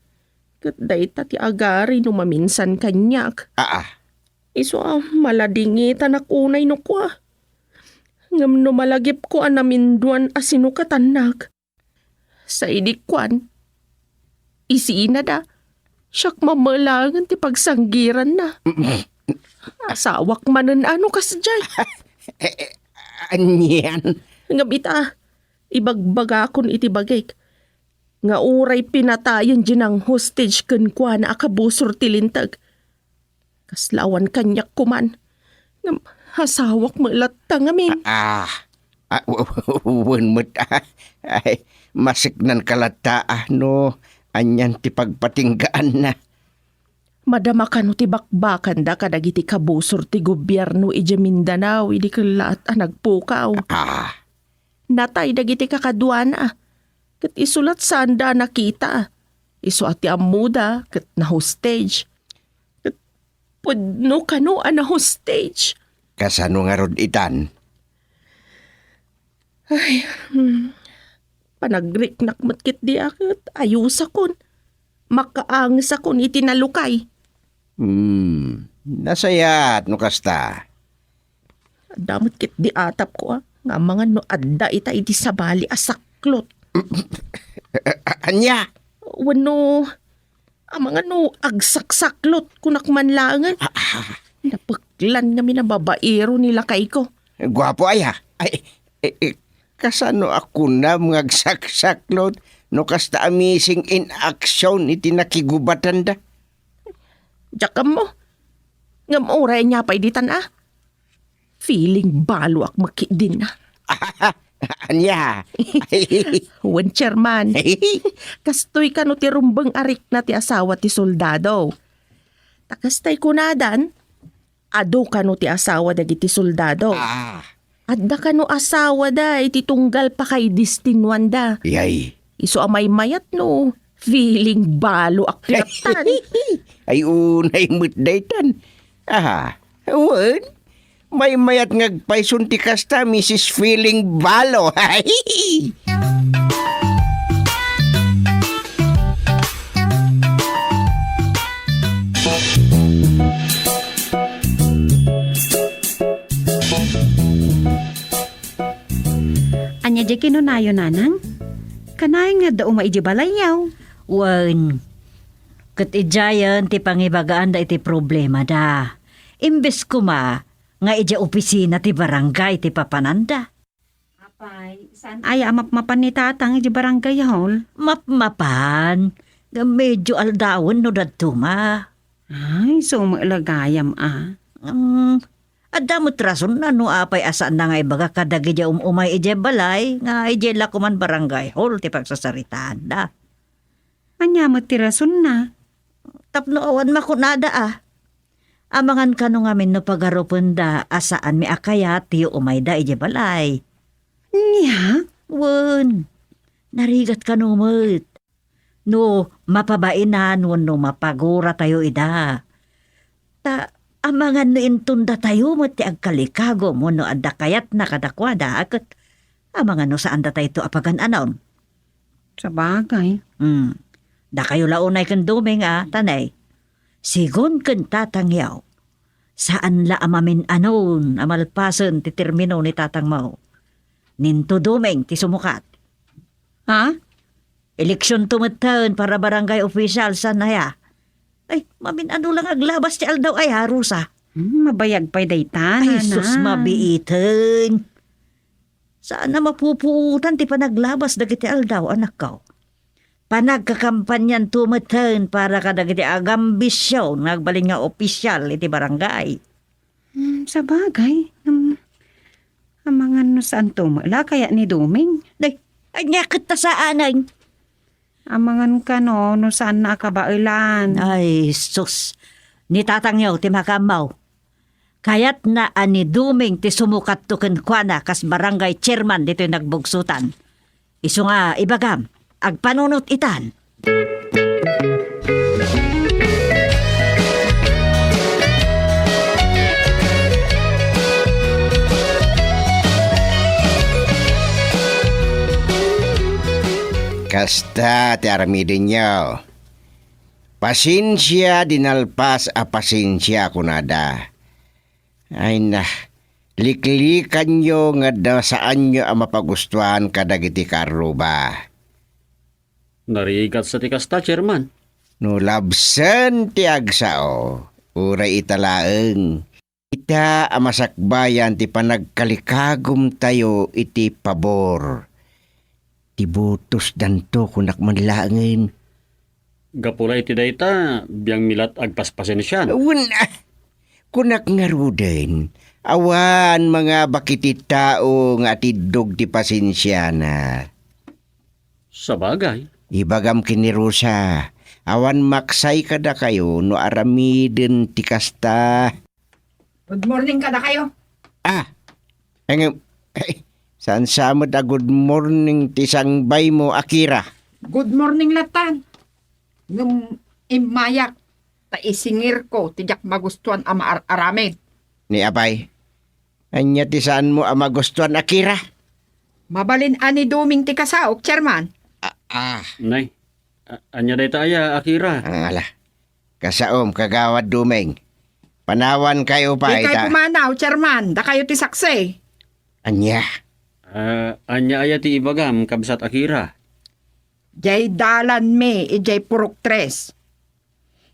Ket dayta ti agari no maminsan kaniak. Aa. Isu a maladingitanak unay no kua. Ngem no malagipko a naminduan a sinukatannak, sa idi kuan, isina da, siak mamelaengen ti pagsanggiranna. Asawak manen a no kasdiay. Eh, eh, anian? Ngem ita, ibagbagakon iti bagik nga uray pinatayen diay nang-hostage kenkuana a kabusor ti linteg, kasla awan kaniak koman. Ngem asawak met latta ngamin. Ah, ah, wen met, ah. Ay, masiknanka latta, ah, no anian ti pagpatinggaanna. Madama kano ti bakbakanda kadagiti kabusor ti gobierno idiay Mindanao idi kellaat a nagpukaw. Ah. Natay dagiti kakaduana, ket isu lat saanda a nakita. Isu a ti ammoda ket na-hostage. Ket pudno kano a na-hostage. Kasano ngarud itan? Ay, hmm. Panagriknak met ketdi a ket ayusakon. Makaangesakon iti nalukay. Hmm, nasayaat no kasta. Adda met ketdi atapko, a, nga amangan no adda ita iti sabali a saklot. Ania? Wenno, amangan no agsaksaklot, kunak man laengen. Ah, ah. Napeklan ngamin a babaero ni lakayko. Guapo aya. Ay, eh, eh, kasano a kunam nga agsaksaklot no kasta a missing in action iti nakigubatanda? Diak ammo. Ngem uray ania pay ditan a? Feeling baloak met ketdin a. Ania? Wen, Chairman. Kastoy kano ti rumbeng a rikna ti asawa ti soldado. Ta kastay kunadan, adu kano ti asawa dagiti soldado. Ah. Adda kano asawada iti tunggal pakaidestinuanda. Yay. Isu a maymayat no feeling baloak ti lattan. Ay, unay met daytan. Aha, wen, maymayat nga agpayson ti kasta, Misis Feeling Balo. Ania diay kinunayo, Nanang? Kanayon nga adda umay idiay balayyo? Wen, ket idiayen ti pangibagaanda iti problemada. Imbes koma nga idiay opisina ti barangay ti papananda. Apay, saan aya a mapmapan ni Tatang idiay barangay hall? Mapmapan? Ngem medio aldawen no daduma. Ay, sumeelagayam a. Mm, adda met rasonna no apay a saanna nga ibaga kadagiti um-umay idiay balay nga idiay la koman barangay hall ti pagsasaritaanda. Ania met ti rasonna? Tapno awan makunada a. Amangan kano ngamin no pagarupenda a saanmi a kayat ti umayda idiay balay. Nia? Wen, narigat kano met. No mapabainan wenno mapaguratayo ida. Ta amangan no inton datayo met ti agkalikagum wenno adda kayatna kadakuada, ket amangan no saandatayto a pagan-anon. Sabagay. Hmm. Dakayo la unay ken Doming a, tanay. Sigun ken tatangyo, saan la a mamin-anon a malpasen ti termino ni tatangmo. Ninto Doming ti sumukat. Ha? Eleksionto metten para barangay official, saan aya? Ay, mamin-ano lang aglabas ti aldaw aya, Rosa. Hmm, mabayag pay dayta, Ay, sus, Nanang. Mabiiten. Saan a mapupuotan ti panaglabas dagiti aldaw, anakko. Panagkakampanyanto metten para kadagiti agambisyon nga agbalin nga opisyal iti barangay. Hmm, sabagay, hmm, amangan no saanto met la kayat ni Doming. Day, ania ket ta saanen? Amangan kano no saanna a kabaelan. Ay, sus. Ni tatangyo ti makaammo. Kayatna a ni Doming ti sumukatto kenkuana kas barangay chairman ditoy Nagbugsotan. Isu nga ibagam, agpanunot itan. Kasta ti aramidenyo. Pasensia di nalpas a pasensia, kunada. Ay na, liklikanyo nga adda saanyo a mapagustuan kadagiti kaarruba. Narigat sa ti kasta, Chairman. No labsen ti agsao, uray ita laeng. Ita a masakbayan ti panagkalikagumtayo iti pabor. Ti butosdanto, kunak man laengen. Gapu la iti dayta, biangmi lat agpaspasensian. Wen, ah, kunak ngaruden, awan mangabak iti tao nga atiddog ti pasensiana. Sabagay. Ibagam ken ni Rosa, awan maksay kadakayo no aramiden ti kasta. Good morning kadakayo. Ah, ngem, ay, saan sa met a good morning ti sangbaymo, Akira? Good morning lattan. Ngem immayak, ta isingirko ti diak magustuan a maar-aramid. Ni apay, ania ti saanmo a magustuan, Akira? Mabalin a ni Doming ti kasaok, Chairman. Ah, ah. Nay, a-, ania dayta aya, Akira? Ah, ala. Kasaom, Kagawad Doming. Panawankayo pay, dikay ta pumanaw, Chairman. Dakayo ti saksi. Ania? Ah, ania aya ti ibagam, Kabsat Akira? Jay dalanmi, ijay Purok Tres.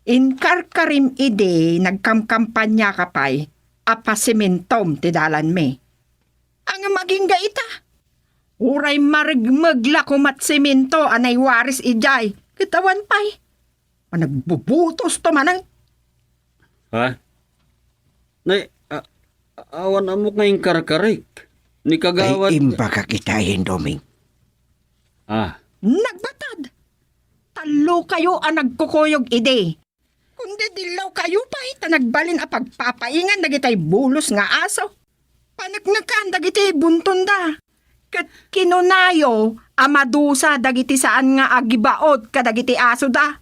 Inkarkarim idi nagkamkampaniaka pay a pasimintom ti dalanmi. Ngem agingga ita. Uray marigmeg la komat siminto a naiwaris idiay, ket awan pay. Managbubutos to manen. Ha? Nay, a-, awan ammok nga inkarkarik. Ni kagawad. Ay, imbagak itayen, Doming. Ah. Nagbatad. Tallo kayo a nagkukuyog idi. Kundi dillaw kayo pay ta nagbalin a pagpapaingan dagitay bulos nga aso. Paneknekan dagiti buntonda. Ket kinunayo a madusa dagiti saan nga agibaod kadagiti asoda.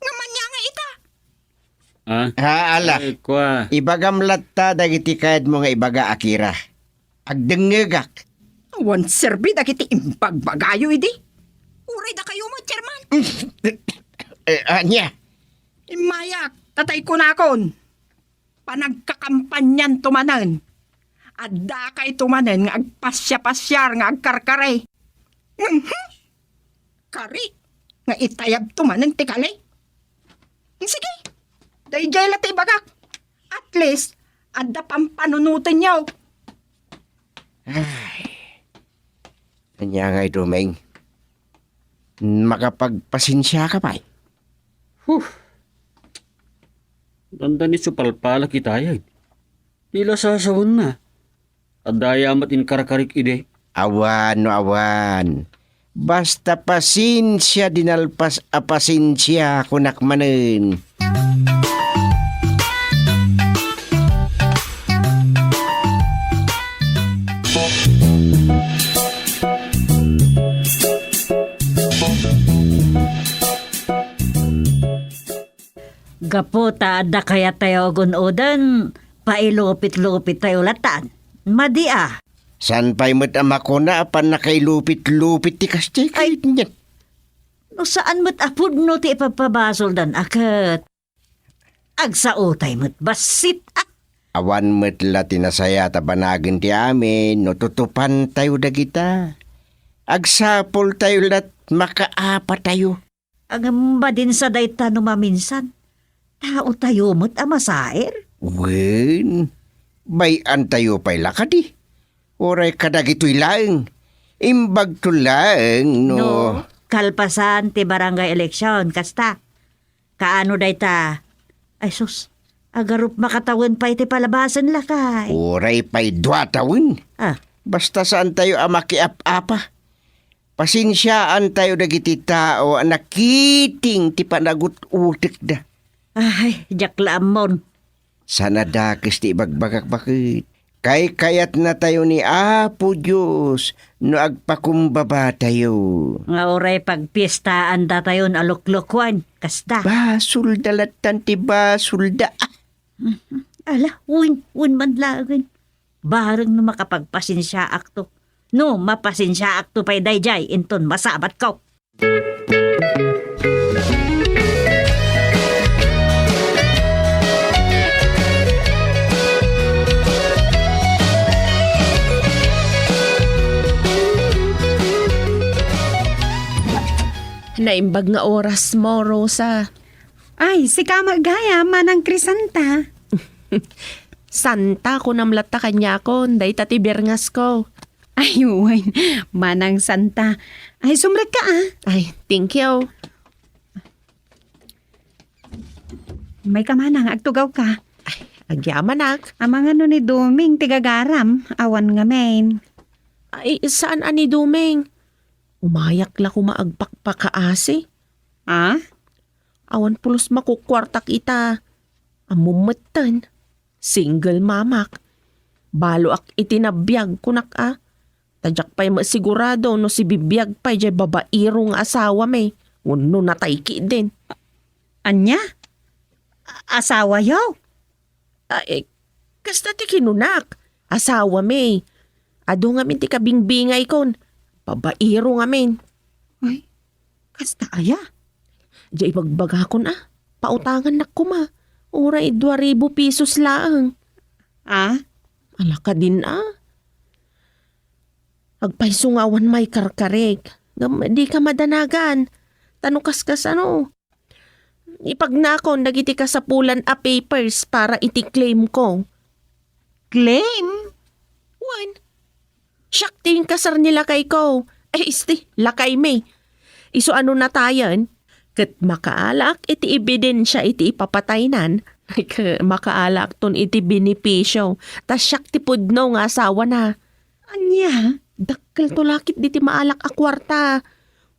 Ngem ania nga ita? Ah? Ah, ala. Ay, kua. Ibagam latta dagiti kayatmo nga ibaga, Akira. Agdengngegak. Awan serbi dagiti imbagbagayo idi. Uray dakayo met, Chairman. Eh, ania? Immayak, tatay kunakon. Panagkakampanyan to manen. Addakay to manen nga agpasiapasiar nga agkarkari. Mhm. Kari nga itayab to manen ti kali. Sige, daydiay la ti ibagak. At least, adda pampanunotenyo. Ay. Ania ngay, Doming? Makapagpasensiaka pay? Huh. Dandani supalpalak itayen. Ti la sasawenna. Adda aya met inkarkarik idi? Awan no awan. Basta pasensia di nalpas a pasensia, kunak manen. Gapu ta adda kayatyo a gun-oden, pailupit-lupit tayo latan. Madi a. Saan pay met a makuna a pannakailupit-lupit ti kasta? Ay, ket no saan met a pudno ti ipagpabasoldan a ket agsao tay met bassit a. Awan met la ti nasayaat a banagen ti amin no tutupan tayo dagita. Agsapul tayo lat makaapa tayo. Agamba din sa dayta no maminsan, tao tayo met a masaer? Wen, bay-an tayo pay la kadi. Uray kadagitoy laeng. Imbagto laeng no. No? Kalpasan ti barangay election, kasta. Kaano dayta? Ay sus, agarup makatawen pay ti palabasen lakay. Uray pay dua tawen. Ah. Basta saan tayo a makiap-apa. Pasensiaan tayo dagiti tao a nakiting ti panagut-utekda. Ay, diak la ammon. Saan a dakes ti ibagbagak baket. Kaykayatnatayo ni Apo Dios no agpakumbabatayo. Nga uray pagpiestaandatayon a luklukuan, kasta. Basolda lattan ti basolda. Ah! Mhm. Ala, wen, wen man laengen. Bareng no makapagpasensiaakto. No, mapasensiaakto pay daydiay, inton masabatko. Naimbag nga oras mo, Rosa. Ay, sika met gayam, Manang Crisanta. Santa, kunam latta kaniakon, dayta ti birngasko. Ay, wen, Manang Santa. Ay, sumrekka, ah. Ay, thank you. Mayka, Manang, agtugawka. Ay, agyamanak. Amangan no ni Doming ti gagaram, awan ngamin. Ay, saan a ni Doming? Umayak la koma agpakpakaasi. Ah? Awan pulos makukuartak ita. Ammom metten, single mamak. Baloak iti nabiag, kunak a. Ta diak pay met sigurado no sibibiag pay diay babaero nga asawami wenno natay ketdin. Ania? A-, asawayo? Ay, kasta ti kinunak. Asawami. Adu ngamin ti kabingabingayko. Babaero ngamin. Ay, kasta aya? Diay ibagbagakon a. Pautangannak koma. Uray dua ribu pesos laeng. Ah? Ala kadin a. Agpayso nga awan maikarkarek. Ngem dika madanagan. Ta no kaskasano, ipagnakon dagiti kasapulan a papers para iti claim ko. Claim? Wen. Siak ti inkasar ni lakayko. Eh, isti, lakaymi. Isu a no natayen, ket makaalaak iti ebidensia iti ipapataynan, ket makaalaakton iti benepisio, ta siak ti pudno nga asawana. Ania? Dakkelto la ketdi ti maalak a kuarta.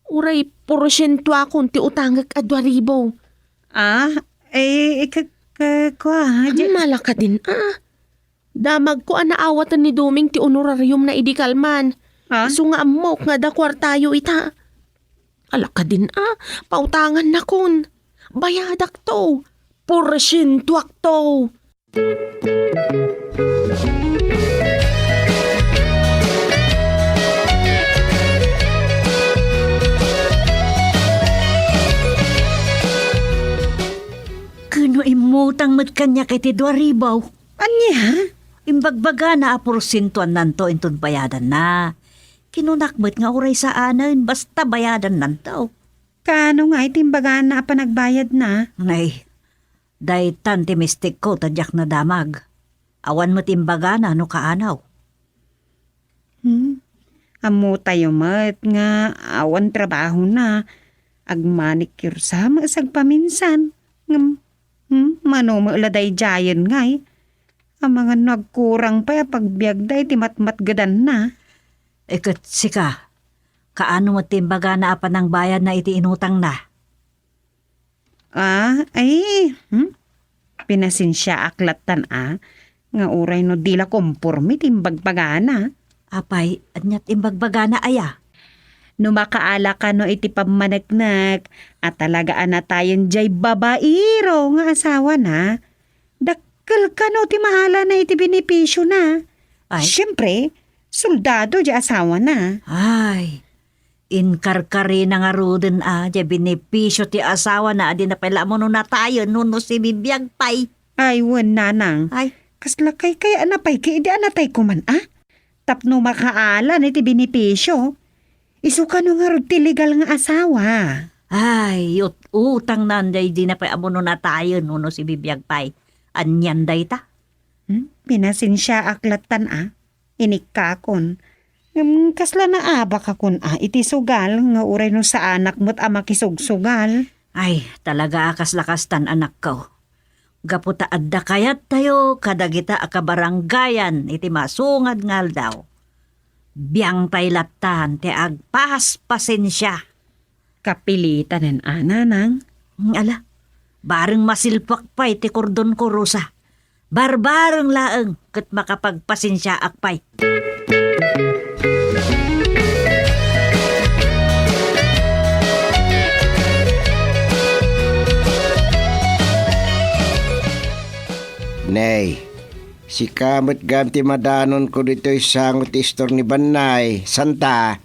Uray porsientoakon ti utangek a dua ribu. Ah, eh, ka, ka, kua, di- Ammala kadin, ah. Damagko a naawaten ni Doming ti honorariumna idi kalman. Ah? Isu nga ammok nga adda kuartayo ita. Ala kadin, ah, pautangannakon. Bayadakto. Porsientoakto. Ken no immutang met kaniak iti dua ribu. Ania? Imbagbagana a porsientoannanto inton bayadanna. Kinunak met nga uray saanen, basta bayadannanto. Kaano nga iti imbagana a panagbayadna? Nay, daytan ti mistikko ta diak nadamag. Awan met imbagana no kaano. Hmm? Ammotayo met nga awan trabahona. Agmanicure sa met sagpaminsan. Ngem, hmm, mano met la daydiayen ngay? Amangan no agkurang pay a pagbiagda iti matmatgedanna. E ket sika, kaano met ti imbagana a panangbayadna iti inutangna? Ah, ay, hmm? Pinasensiaak lattan a, nga uray no di la komporme ti imbagbagana. Apay, ania ti imbagbagana aya? No makaala kano iti pammaneknek a talaga a natayen diay babaero nga asawana, dakkel kano ti maalana iti benefisiona. Ay. Siempre, soldado diay asawana. Ay, inkarkarina ngaruden a diay benepisio ti asawana a dina pay la ammo no natayen wenno sibibiag pay. Ay, wen, nanang. Ay. Kasla kaykayatna pay ket idi a natay koman a? Tapno makaalan iti benepisio. Isu kano ngarud ti legal nga asawa? Ay, ut-, utangnan diay dina pay ammo no natayen wenno sibibiag pay. Anian dayta? Hmm? Pinasensiaak lattan a. Inikkakon. Ngem kasla naabak a kun-a iti sugal nga uray no saanak met a makisugsugal. Ay, talaga a kasla kastan, anakko. Gapu ta adda kayattayo kadagita a kabarangayan iti masungad nga aldaw. Biangtay lattan ti agpaspasensia. Kapilitanen a, nanang. Ala, bareng masilpak pay ti kordonko, Rosa. Barbareng laeng ket makapagpasensiaak pay. Nay, sika met gayam ti madanonko ditoy sango ti istor ni Bannay, santa?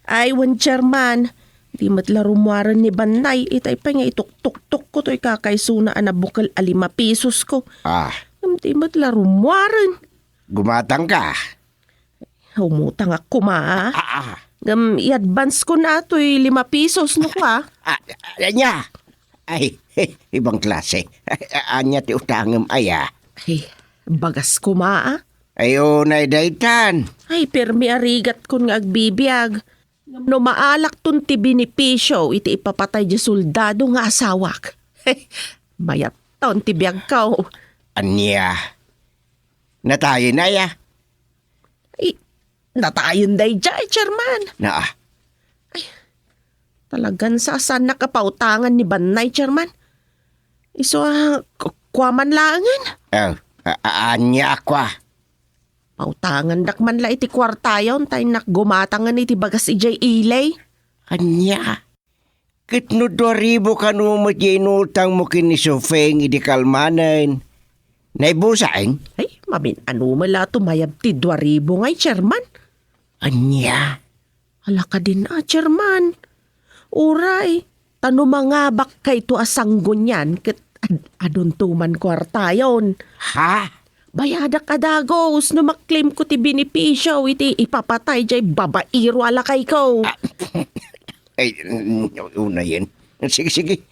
Ay, wen, Chairman. Di met la rummuaren ni Bannay, itay pay nga ituktuktokko toy kakaysona a nabukel a lima pesos ko. Ah. Ngem di met la rummuaren. Gumatangka? Umutangak koma, a. Ah, ah. Ngem i-advance ko na toy lima pesos no kua. Ah, ania? Ay, ibang klase. Ania ti utangem aya? Ay, bagas koma, a. Ay, unay daytan. Ay, permi a rigatkon nga agbibiag. Ngem no maalakton ti benepisio iti ipapatay diay soldado nga asawak, mayatton ti biagko. Ania? Natayen aya? Ay, natayen daydiay, Chairman. Naa. Ay, talagan sasaannak a pautangan ni Bannay, Chairman. Isu a, ku-, kua man laengen. Oh, a-, a-, ania kua? Pautangandak man la iti kuartayon ta innak gumatangen iti bagas idiay ili. Ania? Ket no dua ribu kano met ti inutangmo ken ni Sufeng idi kalmanen, naibusaen? Ay, mamin-ano met la tumayab ti dua ribu ngay, Chairman? Ania? Ala kadin a, Chairman. Uray, ta no mangabakkayto a sanggunian ket ad-, adunto man kuartayon. Ha? Bayadak a dagus no maklemko ti benepisio iti ipapatay diay babaero a lakayko. Ah, ay, mm, unayen. Sige, sige.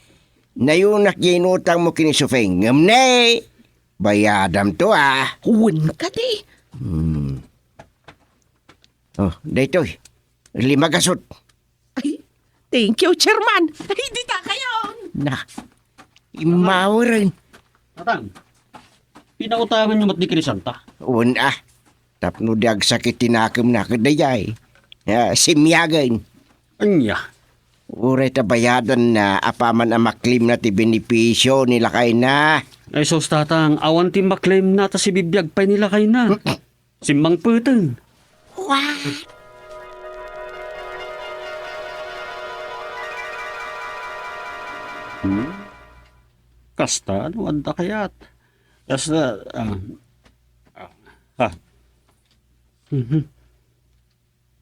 Nayunak diay inutangmo ken ni Sufeng. Ngem ne, bayadamto, a. Wen kadi. Hmm. Oh, daytoy. Lima gasut. Ay, thank you, Chairman. Ay, dita kayon. Na, immaweren. Tatang, pinautanganyo met ni Crisanta? Wen a, tapno di agsakit ti nakemna ket daydiay. Ah, simiagen. Ania? Uray ta bayadanna apaman a maklemna ti benepisio ni lakayna. Ay sus, Tatang, awan ti maklemna ta sibibiag pay ni lakayna. Simmangpeten. What? Hmm? Kasta, no adda kayat? Kasta, ah, ah, ha. Mhm.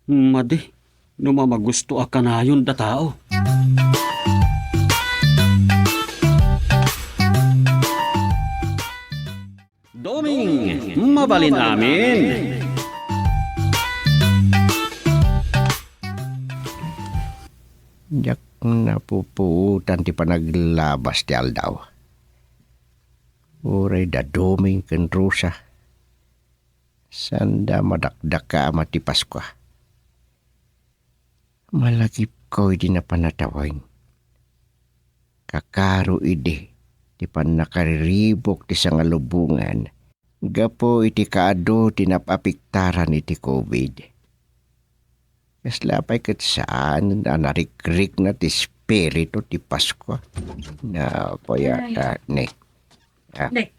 Madi, no mamagusto a kanayon da tao. Doming, mabalin amin. Diak napupuotan ti panaglabas ti aldaw. Uray da Doming ken Rosa, saanda madakdakama ti Paskua. Malagipko idi napan a tawen. Kakaro idi ti pannakariribuk ti sangalubongan gapu iti kaadu ti nap-apektaran iti covid. Kasla pay ket saan a narikrikna ti espiritu ti Paskua. Napayata ni. Ah. Ne.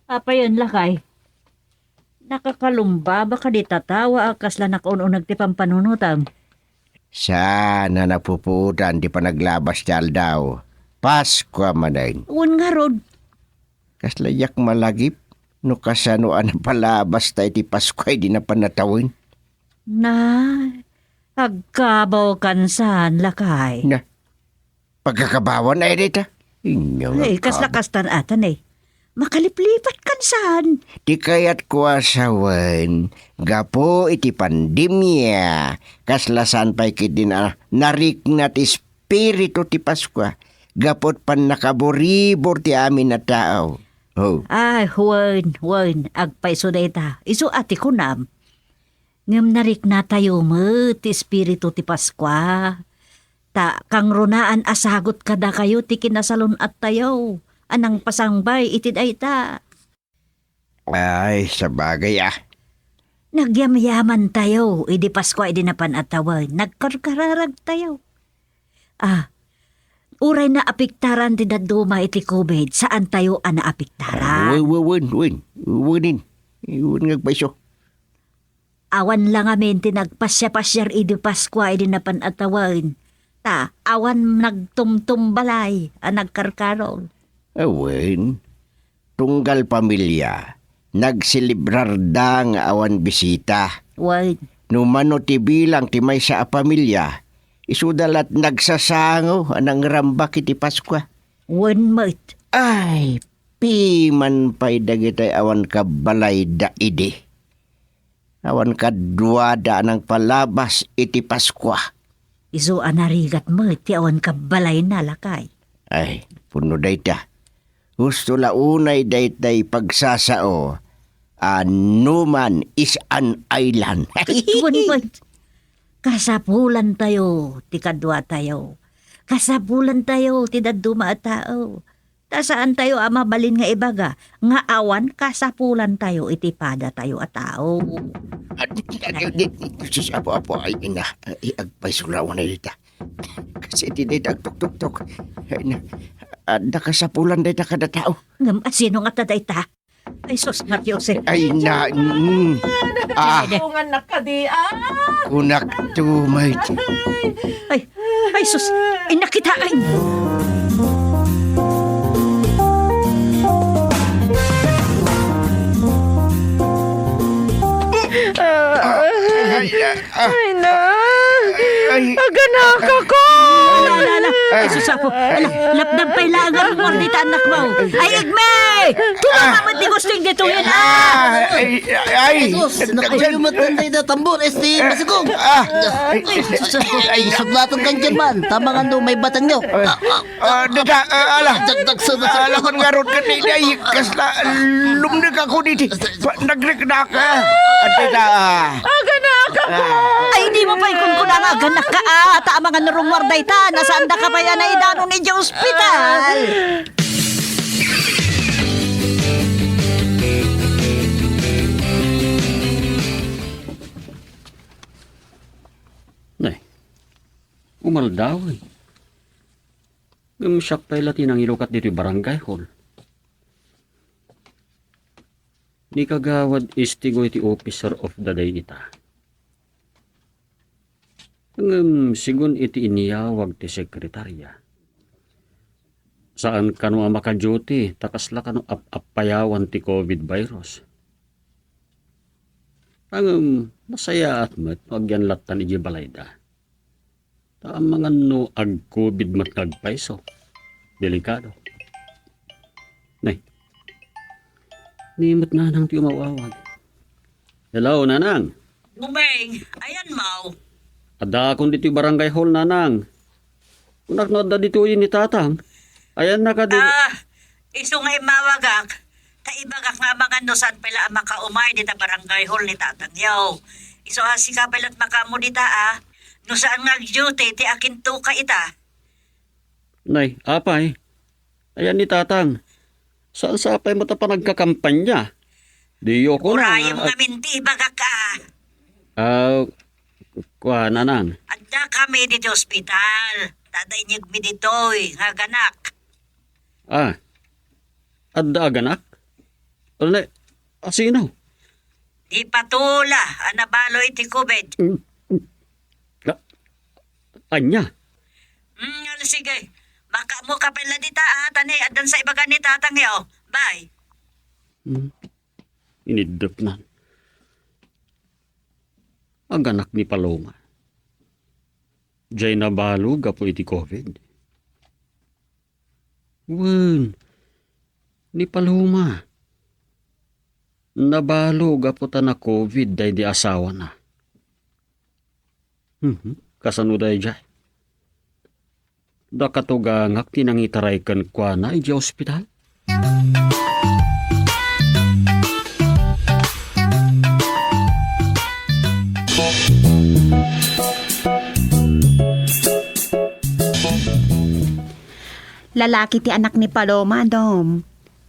Apayen, lakay? Nakakalumba ba kadi tatawa a kasla nakaun-uneg ti pampanunotam? Saan a napupuotan ti panaglabas ti aldaw. Paskua manen. Wen ngarud. Kasla diak malagip no kasano a napalabasta iti Paskua idi napan a tawen. Na, agkabaw kansan, lakay. Na, pagkakabawan ay dayta? Inya nga Ay, kasla agkabaw. Kastan atan, eh. Makaliplipat kansan. Ti kayatko a sawen, gapu iti pandemia, kasla saan pay ketdin a narikna ti espiritu ti Paskua, gapu pannakaburibur ti amin a tao. Oh. Ay, wen, wen, agpayso dayta. Isu a ti kunam. Ngem nariknatayo met ti espiritu ti Paskua. Ta kangrunaan a sagut kadakayo ti kinasalun-attayo a nangpasangbay iti dayta. Ay, sabagay, ah. Nagyamyamantayo idi Paskua idi napan a tawen. Nagkarkararagtayo. Ah, uray naapektaran ti dadduma iti covid, saantayo a naapektaran. Wen, wen, wen, wen. Wenin. Wen nga agpayso. Awan la ngamin ti nagpasiapasiar idi Paskua idi napan a tawen. Ta, awan nagtumtumbalay a nagkarkarol. Awen. Tunggal pamilia, nagselebrarda nga awan bisita. Wen. No mano ti bilang ti maysa a pamilia, isuda lat nagsasango a nangrambak iti Paskua. Wen met. Ay, piman pay dagitay awan kabbalayda idi. Awan kaduada a nangpalabas iti Paskua. Isu a narigat met ti awan kabbalayna, lakay. Ay, pudno dayta. Husto la unay daytay pagsasao a no man is an island. Wen met. Kasapulantayo ti kaduatayo. Kasapulantayo ti dadduma a tao. Ta saantayo a mabalin nga ibaga nga awan kasapulantayo iti padatayo a tao. At, at, at, at, sus, apo, apo, ay, ina, ay, agpayso la unay dayta. Kasi ti dayta agtuktuktok. Ay, na, adda kasapulan dayta kada tao. Ngem asino nga ta dayta? Ay, sus, Mario Jose. Ay, na, mm. Ah. Tulungan na kadi, ah. Kunak to, mate. Ay, ay, sus, ay, nakita, ay. Ah, ay, ah, ah. Ay, na. Ay. Aganaka ko. Ala, ala, ala. Ay, sus, apo. Ala, lapdan pay laeng nga rumor dita, anak mo. Ay, igme! Tumama mo, di gusto yung dito yun, ah. Ah, ay, ay, ay. Jesus, nakuyo mo, tanday na tambor, este, masigong. Ah. Ay, sus, apo. Ay, sublatan kan dyan man. Tama nga no, may batang nyo. Ah, ah. Ah, dita, ah, ala. Dagdag sa nasa. Ala, kun ngarud ka, di, di, ay, kasla, lumnekako diti. Pa, nagriknaka. Adda, ah. Aganaka ko. Ah. Ay, di mo pay kunkuna nga aganaka, ah. Ta amangan rummuar dayta, nasaandaka pay a naidanon iti ospital. Nay, umaldaw, eh. Ngem siak pay la ti nangilukat ditoy barangay hall. Ni Kagawad Istigo iti officer of the day ita. Ngem sigun iti inyawag ti sekretarya, saan kano a makaduty ta kasla kano ap-appayawan ti covid virus. Ngem nasayaat met no agyan lattan idiay balayda. Ta amangan no ag-covid met nga agpayso. Delikado. Nay. Ni met nanang ti umaw-awag. Hello, nanang. Gumeng, ayan mo. Addaakon ditoy barangay hall, nanang. Kunak no adda ditoy ni tatang. Ayanna kadi. Ah, isu nga immawagak. Ta ibagak nga amangan no saan pay la a makaumay dita barangay hall ni tatangyo. Isu a sika pay la't makaammo dita, ah. No saan nga agduty ti akintuka ita. Nay, apay. Ayan ni tatang. Saan sa apay met a panagkakampanya? Diyo ko na. Urayem nga, ah, ngamin ti ibagak, ah. Ah, kua, nanang. Adda kami ditoy ospital. Tada inyegmi ditoy, nga aganak. Ah, adda aganak? Ano na, asino? Di patula, a nabalo iti covid. Mm, mm. Ah, anya? Mm, ala, sige. Makaammo ka pay la dita, ah, ta ni, addan sa ibaga ni tatangyo. Bye. Mm. Iniddep na. Aganak ni Paloma. Jay nabalo gapu iti covid. Wen, ni Paloma. Nabalo gapu ta na-covid daydi asawana. Mhm. Kasano daydiay? Dakato gangak ti nangitaray kenkuana idiay ospital? Lalaki ti anak ni Paloma, Dom.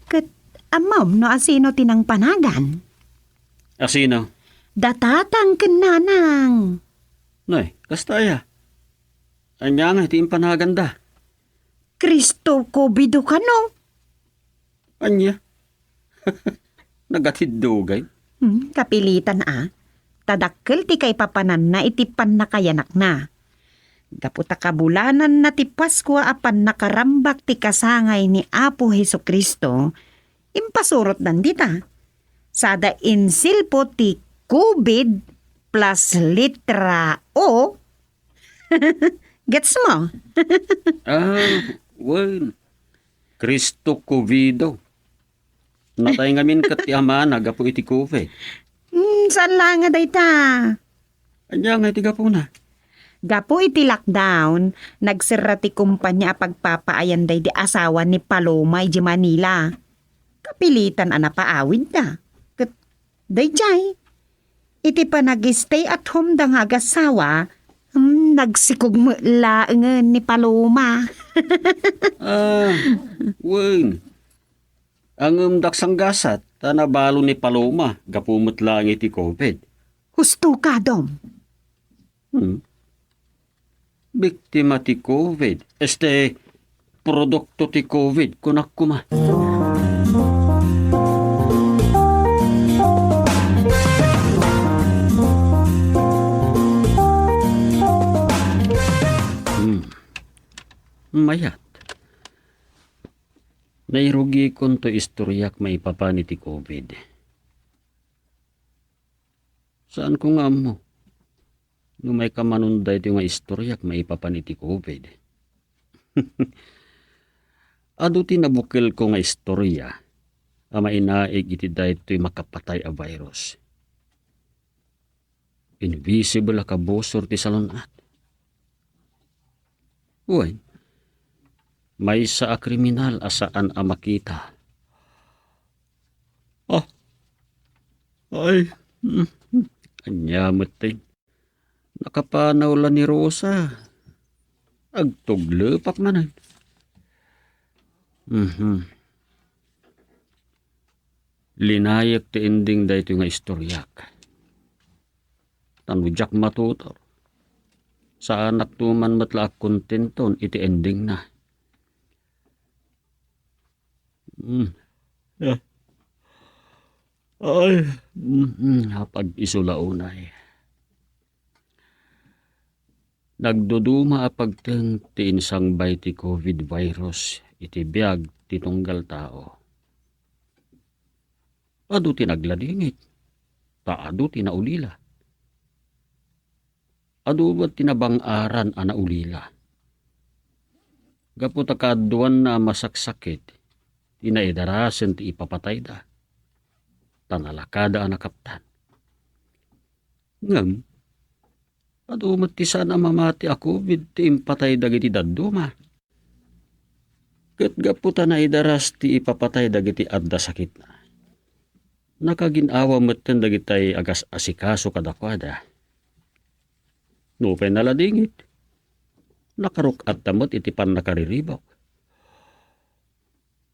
Ket ammom no asino ti nangpanagan? Asino? Da tatang ken nanang. Nay, kasta aya? Ania nga ti impanaganda? Cristo Covido kano? Ania? Nagatiddugay? Hmm, kapilitan a. Ta dakkel ti kaipapananna iti pannakayanakna. Gapu ta kabulananna ti Paskua a pannakarambak ti kasangay ni Apo Jesu-Cristo, impasurotdan dita. Sada insilpo ti Covid plus litra O. Gets mo? Ah, wen. Cristo Covido. Natay ngamin ket ti amana gapu iti covid. Hmm, saan la nga dayta? Ania nga iti gapuna? Gapu iti lockdown, nagserra ti kumpanya a pagpapaayan daydi asawa ni Paloma idiay Manila. Kapilitan a napaawidda. Ket daydiay, iti panag-stay at home da nga agasawa, hmm, nagsikog met laengen ni Paloma. Ah, wen. Ngem dak sanggasat, ta nabalo ni Paloma gapu met laeng iti covid. Husto ka, Dom. Hmm. Biktima ti covid. Este, produkto ti covid, kunak koma. Hmm. Mayat. Nairugikon to istoriak maipapan iti covid. Saanko nga ammo. Numay kamanon daytoy nga istoriak maipapan iti covid. Adu ti nabukelko nga istoria a mainaig iti daytoy makapatay a virus. Invisible a kabusor ti salun-at. Wen, maysa a kriminal a saan a makita. Ah, ay, mm, ania met ti nakapanaw la ni Rosa. Agtuglepak manen. Mhm. Linayek ti ending daytoy nga istoriak. Ta no diak matutor, saanakto man met la a kontenton iti endingna. Mm. Ah. Ay, mm, mm, apag-isu la unay. Nagduduma a pagteng ti insangbay ti covid virus iti biag ti tunggal tao. Adu ti nagladingit, ta adu ti naulila. Adu met ti nabang-aran a naulila. Gapu ta kaaduanna a masaksakit ti naidarasen ti ipapatayda, ta nalakada a nakaptan. Ngem, adu met ti saan a mamati a covid ti impatay dagiti dadduma. Ket gapu ta naidaras ti ipapatay dagiti adda sakitna, nakagin-awa metten dagitay agas-asikaso kadakuada. Nupay naladingit, nakaruk-atta met iti pannakariribuk.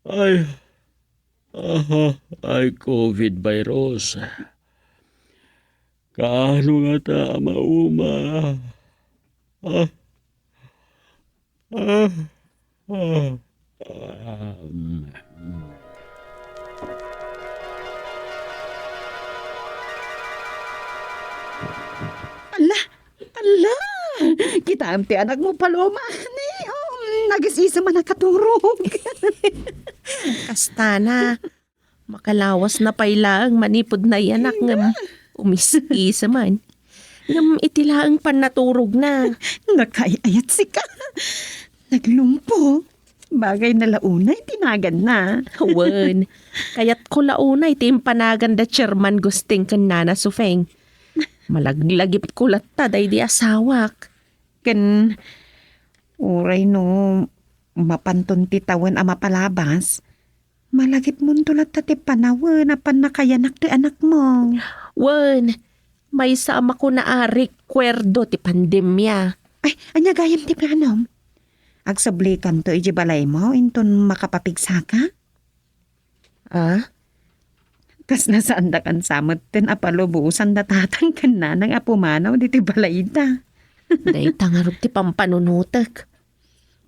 Ay, aha, ay, covid virus. Kaano ngata a mauma? Ah, ah, ah, ah, mm, mm. Ala, ala! Kitaem ti anakmo, Paloma. Ni, um, nagis-isa man nakaturog. Kastana, makalawasna pay laeng manipud nayanak ngem umis-isa man. Ngem iti laeng pannaturogna. Nakaay-ayat sika. Naglumpo. Bagay na la unay ti naganna. Wen, kayatko la unay ti impanagan da Chairman Gusting ken Nana Sufeng. Malaglagipko latta daydi asawak. Ken uray no mapanton ti tawen a mapalabas, malagipmonto latta ti panawen a pannakayanak ti anakmo. Wen, maysa a makuna a rekuerdo ti pandemia. Ay, ania gayam ti planom? Agsublikanto iti balaymo inton makapapigsaka? Ah? Kasla saandak sa metten a palubosan da tatang ken nanang a pumanaw ditoy balayda. Dayta ngarud ti pampanunotek.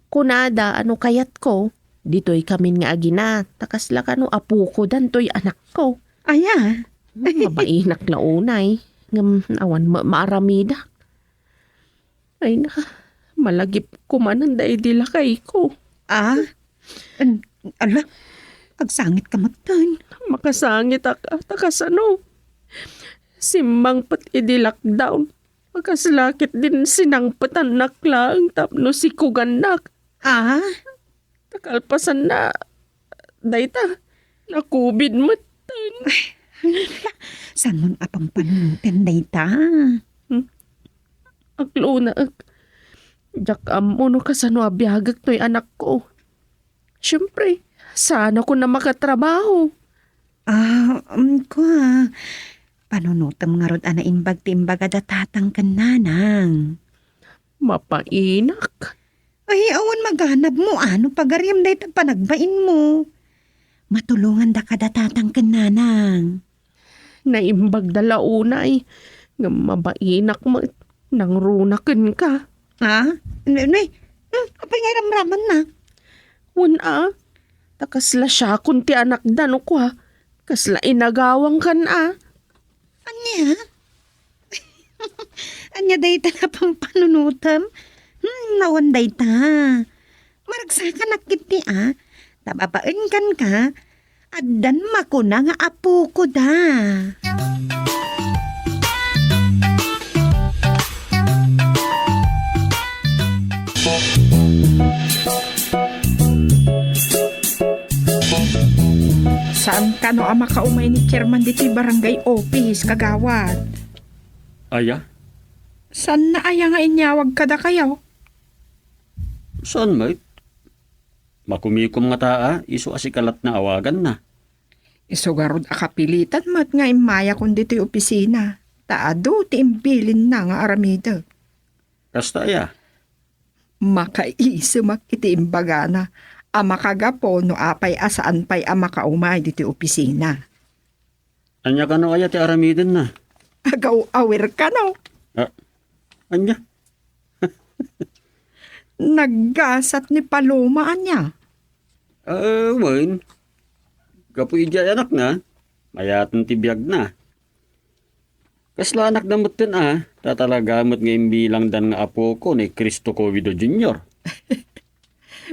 Kunada a no kayatko, ditoy kamin nga agina, ta kasla kano apokodan toy anakko. Aya? Hmm, mabainak la unay. Ngem awan ma-, maaramidak. Ay na, malagipko manen daydi lakayko. Ah? An-, ala, agsangitka metten. Makasangitak, ta kasano? Simmangpet idi lockdown. Kasla ketdin sinangpetannak laeng tapno sikogannak. Ah? Ta kalpasanna, dayta, na-covid metten. Ay, ala, saan man a pampanunoten dayta? Hmm? Aglunaek. Diak ammo no kasano a biagek toy anakko. Siempre, saan a koma makatrabaho? Ah, um, kua. Panunotem ngarud a naimbag ti imbagada tatang ken nanang. Mapainak. Ay, awan maganabmo, a no pagaryem dayta panagbainmo. Matulonganda kada tatang ken nanang. Naimbagda la unay, ngem mabainak met, nangruna kenka. Ha? Ni, ni, hmm, apay nga iramramanna? Wen a, ta kasla siakon ti anakda no kua, kasla inagawangkan a. Ania? Ania dayta a pampanunotem? Hmm, awan dayta. Maragsakanak ketdi a, ta babaen kenka, addan makuna nga apokoda. Saan kano a makaumay ni Chairman ditoy barangay office, kagawad? Aya? Saanna aya nga inyawag kadakayo? Saan met? Makumikom ngata a, isu a sika latta nga awaganna. Isu ngarud a kapilitan met nga immayakon ditoy opisina, ta adu ti imbilinna nga aramidek. Kasta aya? Makaisemak iti imbagana a makagapu no apay a saan pay a makaumay ditoy opisina. Ania kano aya ti aramidenna? Agaw-awir kano? Ah, ania? Naggasat ni Paloma, ania? Ah, wen. Gapu idiay anakna, mayaten ti biagna. Kasla anakda metten a, ta talaga met nga imbilangdan nga apoko ni Cristo Covido Junior.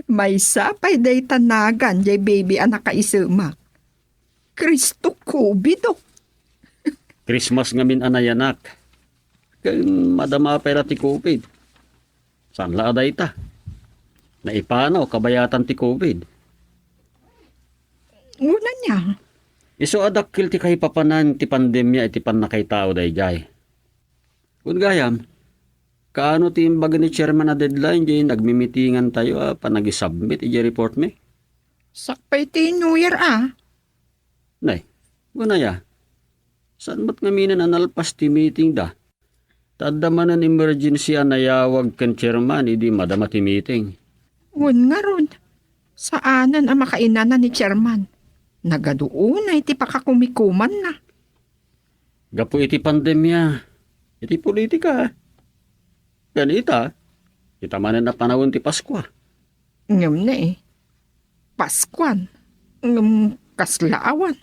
Maysa pay dayta nagan jay baby a nakaisemak. Cristo Covido. Christmas ngamin a nayanak. Ken madama pay la ti covid. Saan la a dayta? Naipanaw kabayatan ti covid. Wen ania? Isu a dakkel ti kaipapanan ti pandemia iti pannakaitao daydiay. Wen gayam, kaano ti imbaga ni Chairman a deadline jay nagmimitingan tayo a panagisubmit iti report mi? Sakbay ti New Year a. Nay, wen aya? Saan met ngaminen a nalpas ti meeting da? Ta adda manen emergency a nayawag ken chairman idi madama ti meeting. Wen ngarud, saanen a makainana ni chairman. Nagadu unay ti pakakumikumanna. Gapu iti pandemia, iti politika. Ken ita, ita manen a panawen ti Paskua. Ngem ne, Paskuan, ngem kasla awan.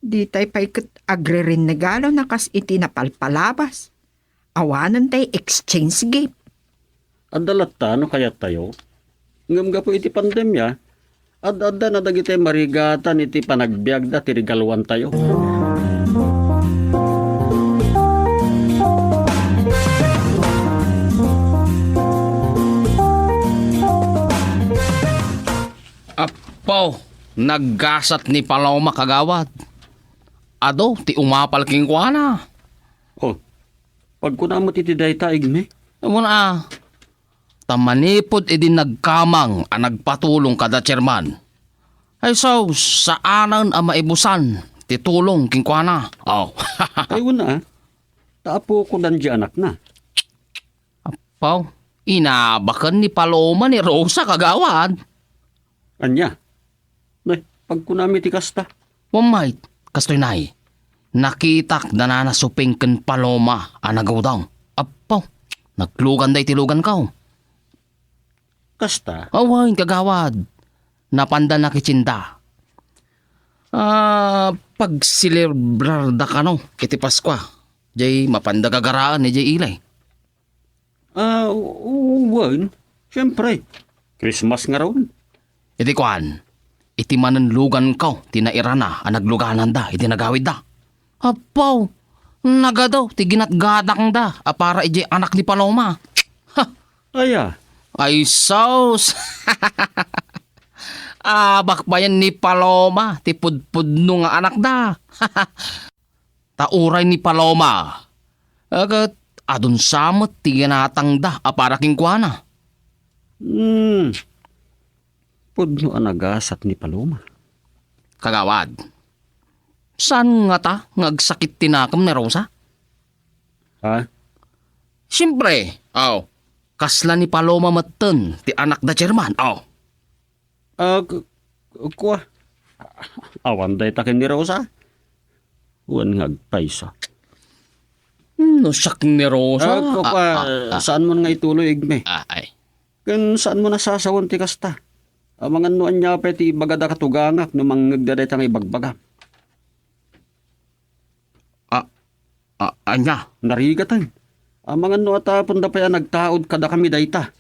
Ditay pay ket agrerennegalo na kas iti napalpalabas. Awanen tay exchange gift. Adda latta no kayattayo. Ngem gapu iti pandemia, ad-adda na dagiti marigatan iti panagbiagda ti regaluantayo. Apo, naggasat ni Paloma, kagawad. Adu ti umapal kenkuana. Oh, pagkuna met iti dayta, Igme? Wen a, ta manipud idi nagkamang a nagpatulong kada chairman, ay so, saanen a maibusan ti tulong kenkuana. Oh. Ay, wen a, ta apokodan di anakna. Apo, Inabaken ni Paloma ni Rosa, kagawad. Ania? Nay, pagkunami ti kasta. Wen met, kastoy nay. Nakitak da nana Suping ken Paloma a nagudong. Appo, naglugan da iti luganko. Kasta? Awan, kagawad. Napanda nakitsinda. Ah, pagselebrar da kano iti Paskua. Jay mapanda gagaraan idiay ili. Ah, o-, o-, wen. Siempre. Christmas ngarud. Iti kuan, iti manen luganko ti nairana a naglugananda iti nagawidda. Appo, nagadu ti ginatgatangda a para idiay anak ni Paloma. Ha! Aya? Ay, sus! Abak payen ni Paloma ti pudpudno nga anakda. Ta uray ni Paloma, ket adun sa met ti ginatangda a para kenkuana. Hmm. Pudno a nagasat ni Paloma. Kagawad, saan ngata nga agsakit ti nakem ni Rosa? Ha? Siempre, aw, kasla ni Paloma metten ti anak da German, aw. Ah, k-, kua, awan dayta ken ni Rosa? Wen nga agpayso. No siak ni Rosa? Ah, kua, ah, ah, ah. Saanmon nga ituloy, Igme? Ah, ay. Ken saanmo a sasawen ti kasta? Amangan no ania pay ti ibagada katugangak no mangngegda dayta nga ibagbagam. Ah, ah, ania? Narigaten. Amangan no ataponda pay a nagtaud kadakami dayta.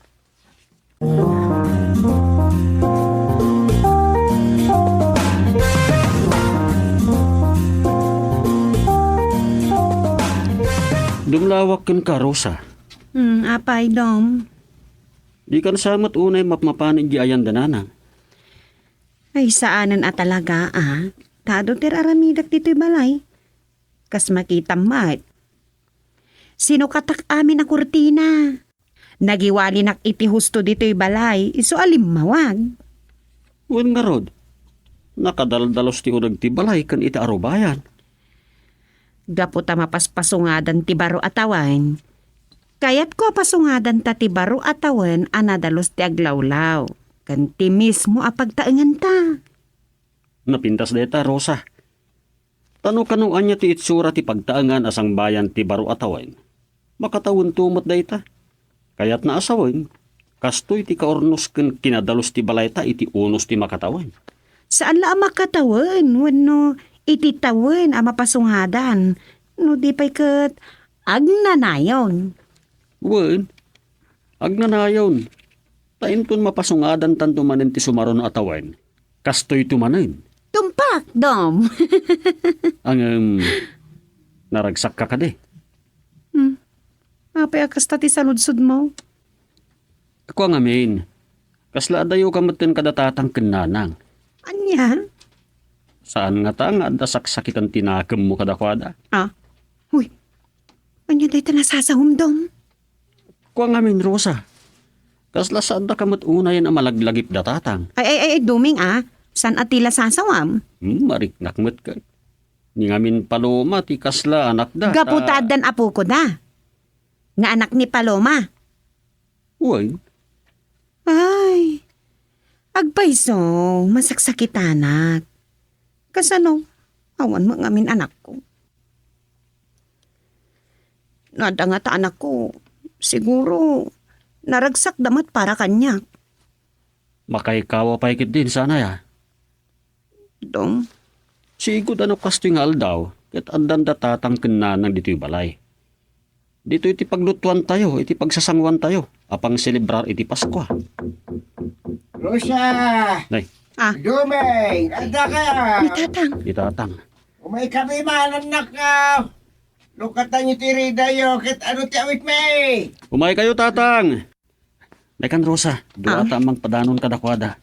Dumlawak kenka, Rosa. Hmm, apay, Dom? Dikan sa met unay mapmapan iti ayan da nanang. Ay, saanen a talaga, a. Ta adu ti ar-aramidek ditoy balay. Kas makitam met. Sinukatak amin a kurtina. Nagiwalinak iti husto ditoy balay, isu a limmawag. Wen ngarud, nakadaldalus ti uneg ti balay ken iti arubayan. Gapu ta mapaspasungadan ti baro a tawen, kayatko a pasungadanta ti baro a tawen a nadalus ti aglawlaw, ken ti mismo a pagtaenganta. Napintas dayta, Rosa. Ta no kano ania ti itsura ti pagtaengan a sangbayan ti baro a tawen, makatawento met dayta. Kayatna a sawen, kastoy ti kaurnos ken kinadalus ti balayta iti unos ti makatawen. Saan la a makatawen wenno iti tawen a mapasungadan, no di pay ket agnanayon. Wen, agnanayon. Ta inton mapasungadantanto manen ti sumaruno a tawen, kastoyto manen. Tumpak, Dom. Ngem, naragsakka kadi? Hmm. Apay a kasta ti saludsodmo? Kua ngamin, kasla adayoka metten kada tatang ken nanang. Ania? Saan ngata nga adda saksakitan ti nakemmo kadakuada? Ah? Uy, ania dayta nasasawem, Dom? Kua ngamin, Rosa. Kasla saandaka met unayen a malaglagip da tatang. Ay, ay, ay, ay, Doming, a. Saan a ti lasasawam? Hmm, mariknak met ket. Ni ngamin Paloma ti kasla anakda, gapu ta addan apoko da. Nga anak ni Paloma. Wen. Ay, agpayso, masaksakitanak. Kasano? Awan met ngamin anakko. No adda ngata anakko, siguro, naragsakda met para kaniak. Makaikawa pay ketdin, saan aya? Dom. Sigud a no kastoy nga aldaw, ket addanda tatang ken nanang ditoy balay. Ditoy ti paglutuantayo, iti pagsasanguantayo a pangselebrar iti Paskua. Rosa! Nay. Ah. Doming, adda ka? Ni Tatang. Ni Tatang. Umaykami man, annak, a. Lukatan ti ridayo, ket adu ti awitmi? Umaykayo, Tatang. Nay kan Rosa, dua, ah, ta mangpadanon kadakuada.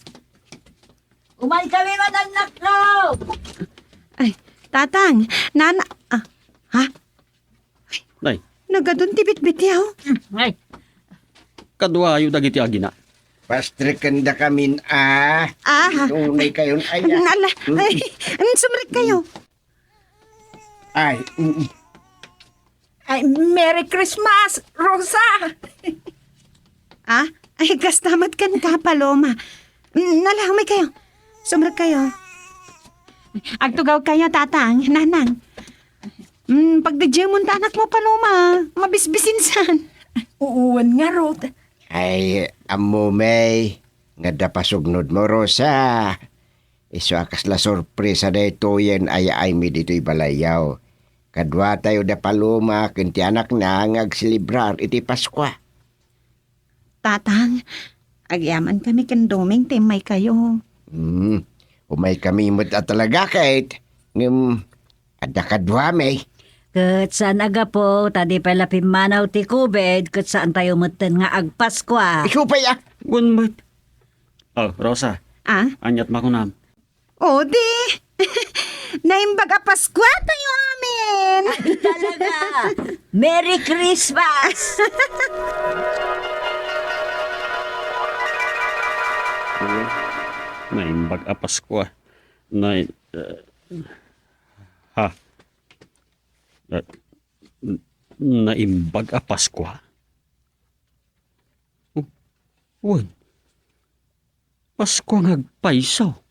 Umaykami man, annakko! Ay, Tatang, nana, ah, ha? Nay. Nagadun ti bitbitiaw. Ay. Kaduayo dagiti agina. Pastreken da kamin, a. Ah. Unay kayon, ay, a. Nala, ay, sumrek kayo. Ay, mm. Ay, Merry Christmas, Rosa! Ah? Ay, kasta met kenka, Paloma. Mm, nalawmi kayo. Sumrek kayo. Agtugaw kayo, Tatang, Nanang. Mm, pagdadiyemon ta anakmo, Paloma. Mabisbisinsan. Uwan ngarud. Ay, ammo, May. Nga adda pasugnod mo, Rosa. Isu a kasla sorpresa daytoyen a yaaymi ditoy balayyo. Kaduatayo da Paloma ken ti anakna nga agselebrar iti Paskua. Tatang, agyamankami ken Doming ti immaykayo. Hmm, umaykami met a talaga ket, ngem adda kaduami. Ket saan a gapu ta di pay la pimmanaw ti covid ket saantayo metten nga agpaskua. Isu pay a. Wen met. Oh, Rosa. Ah? Aniat makunam? O, di. Naimbag a Paskua tayo amin. Ay, talaga. Merry Christmas! Naimbag a Paskua. Nai-, eh, ha? Eh, n-, naimbag a Paskua? Oh, wen. Paskua nga agpayso.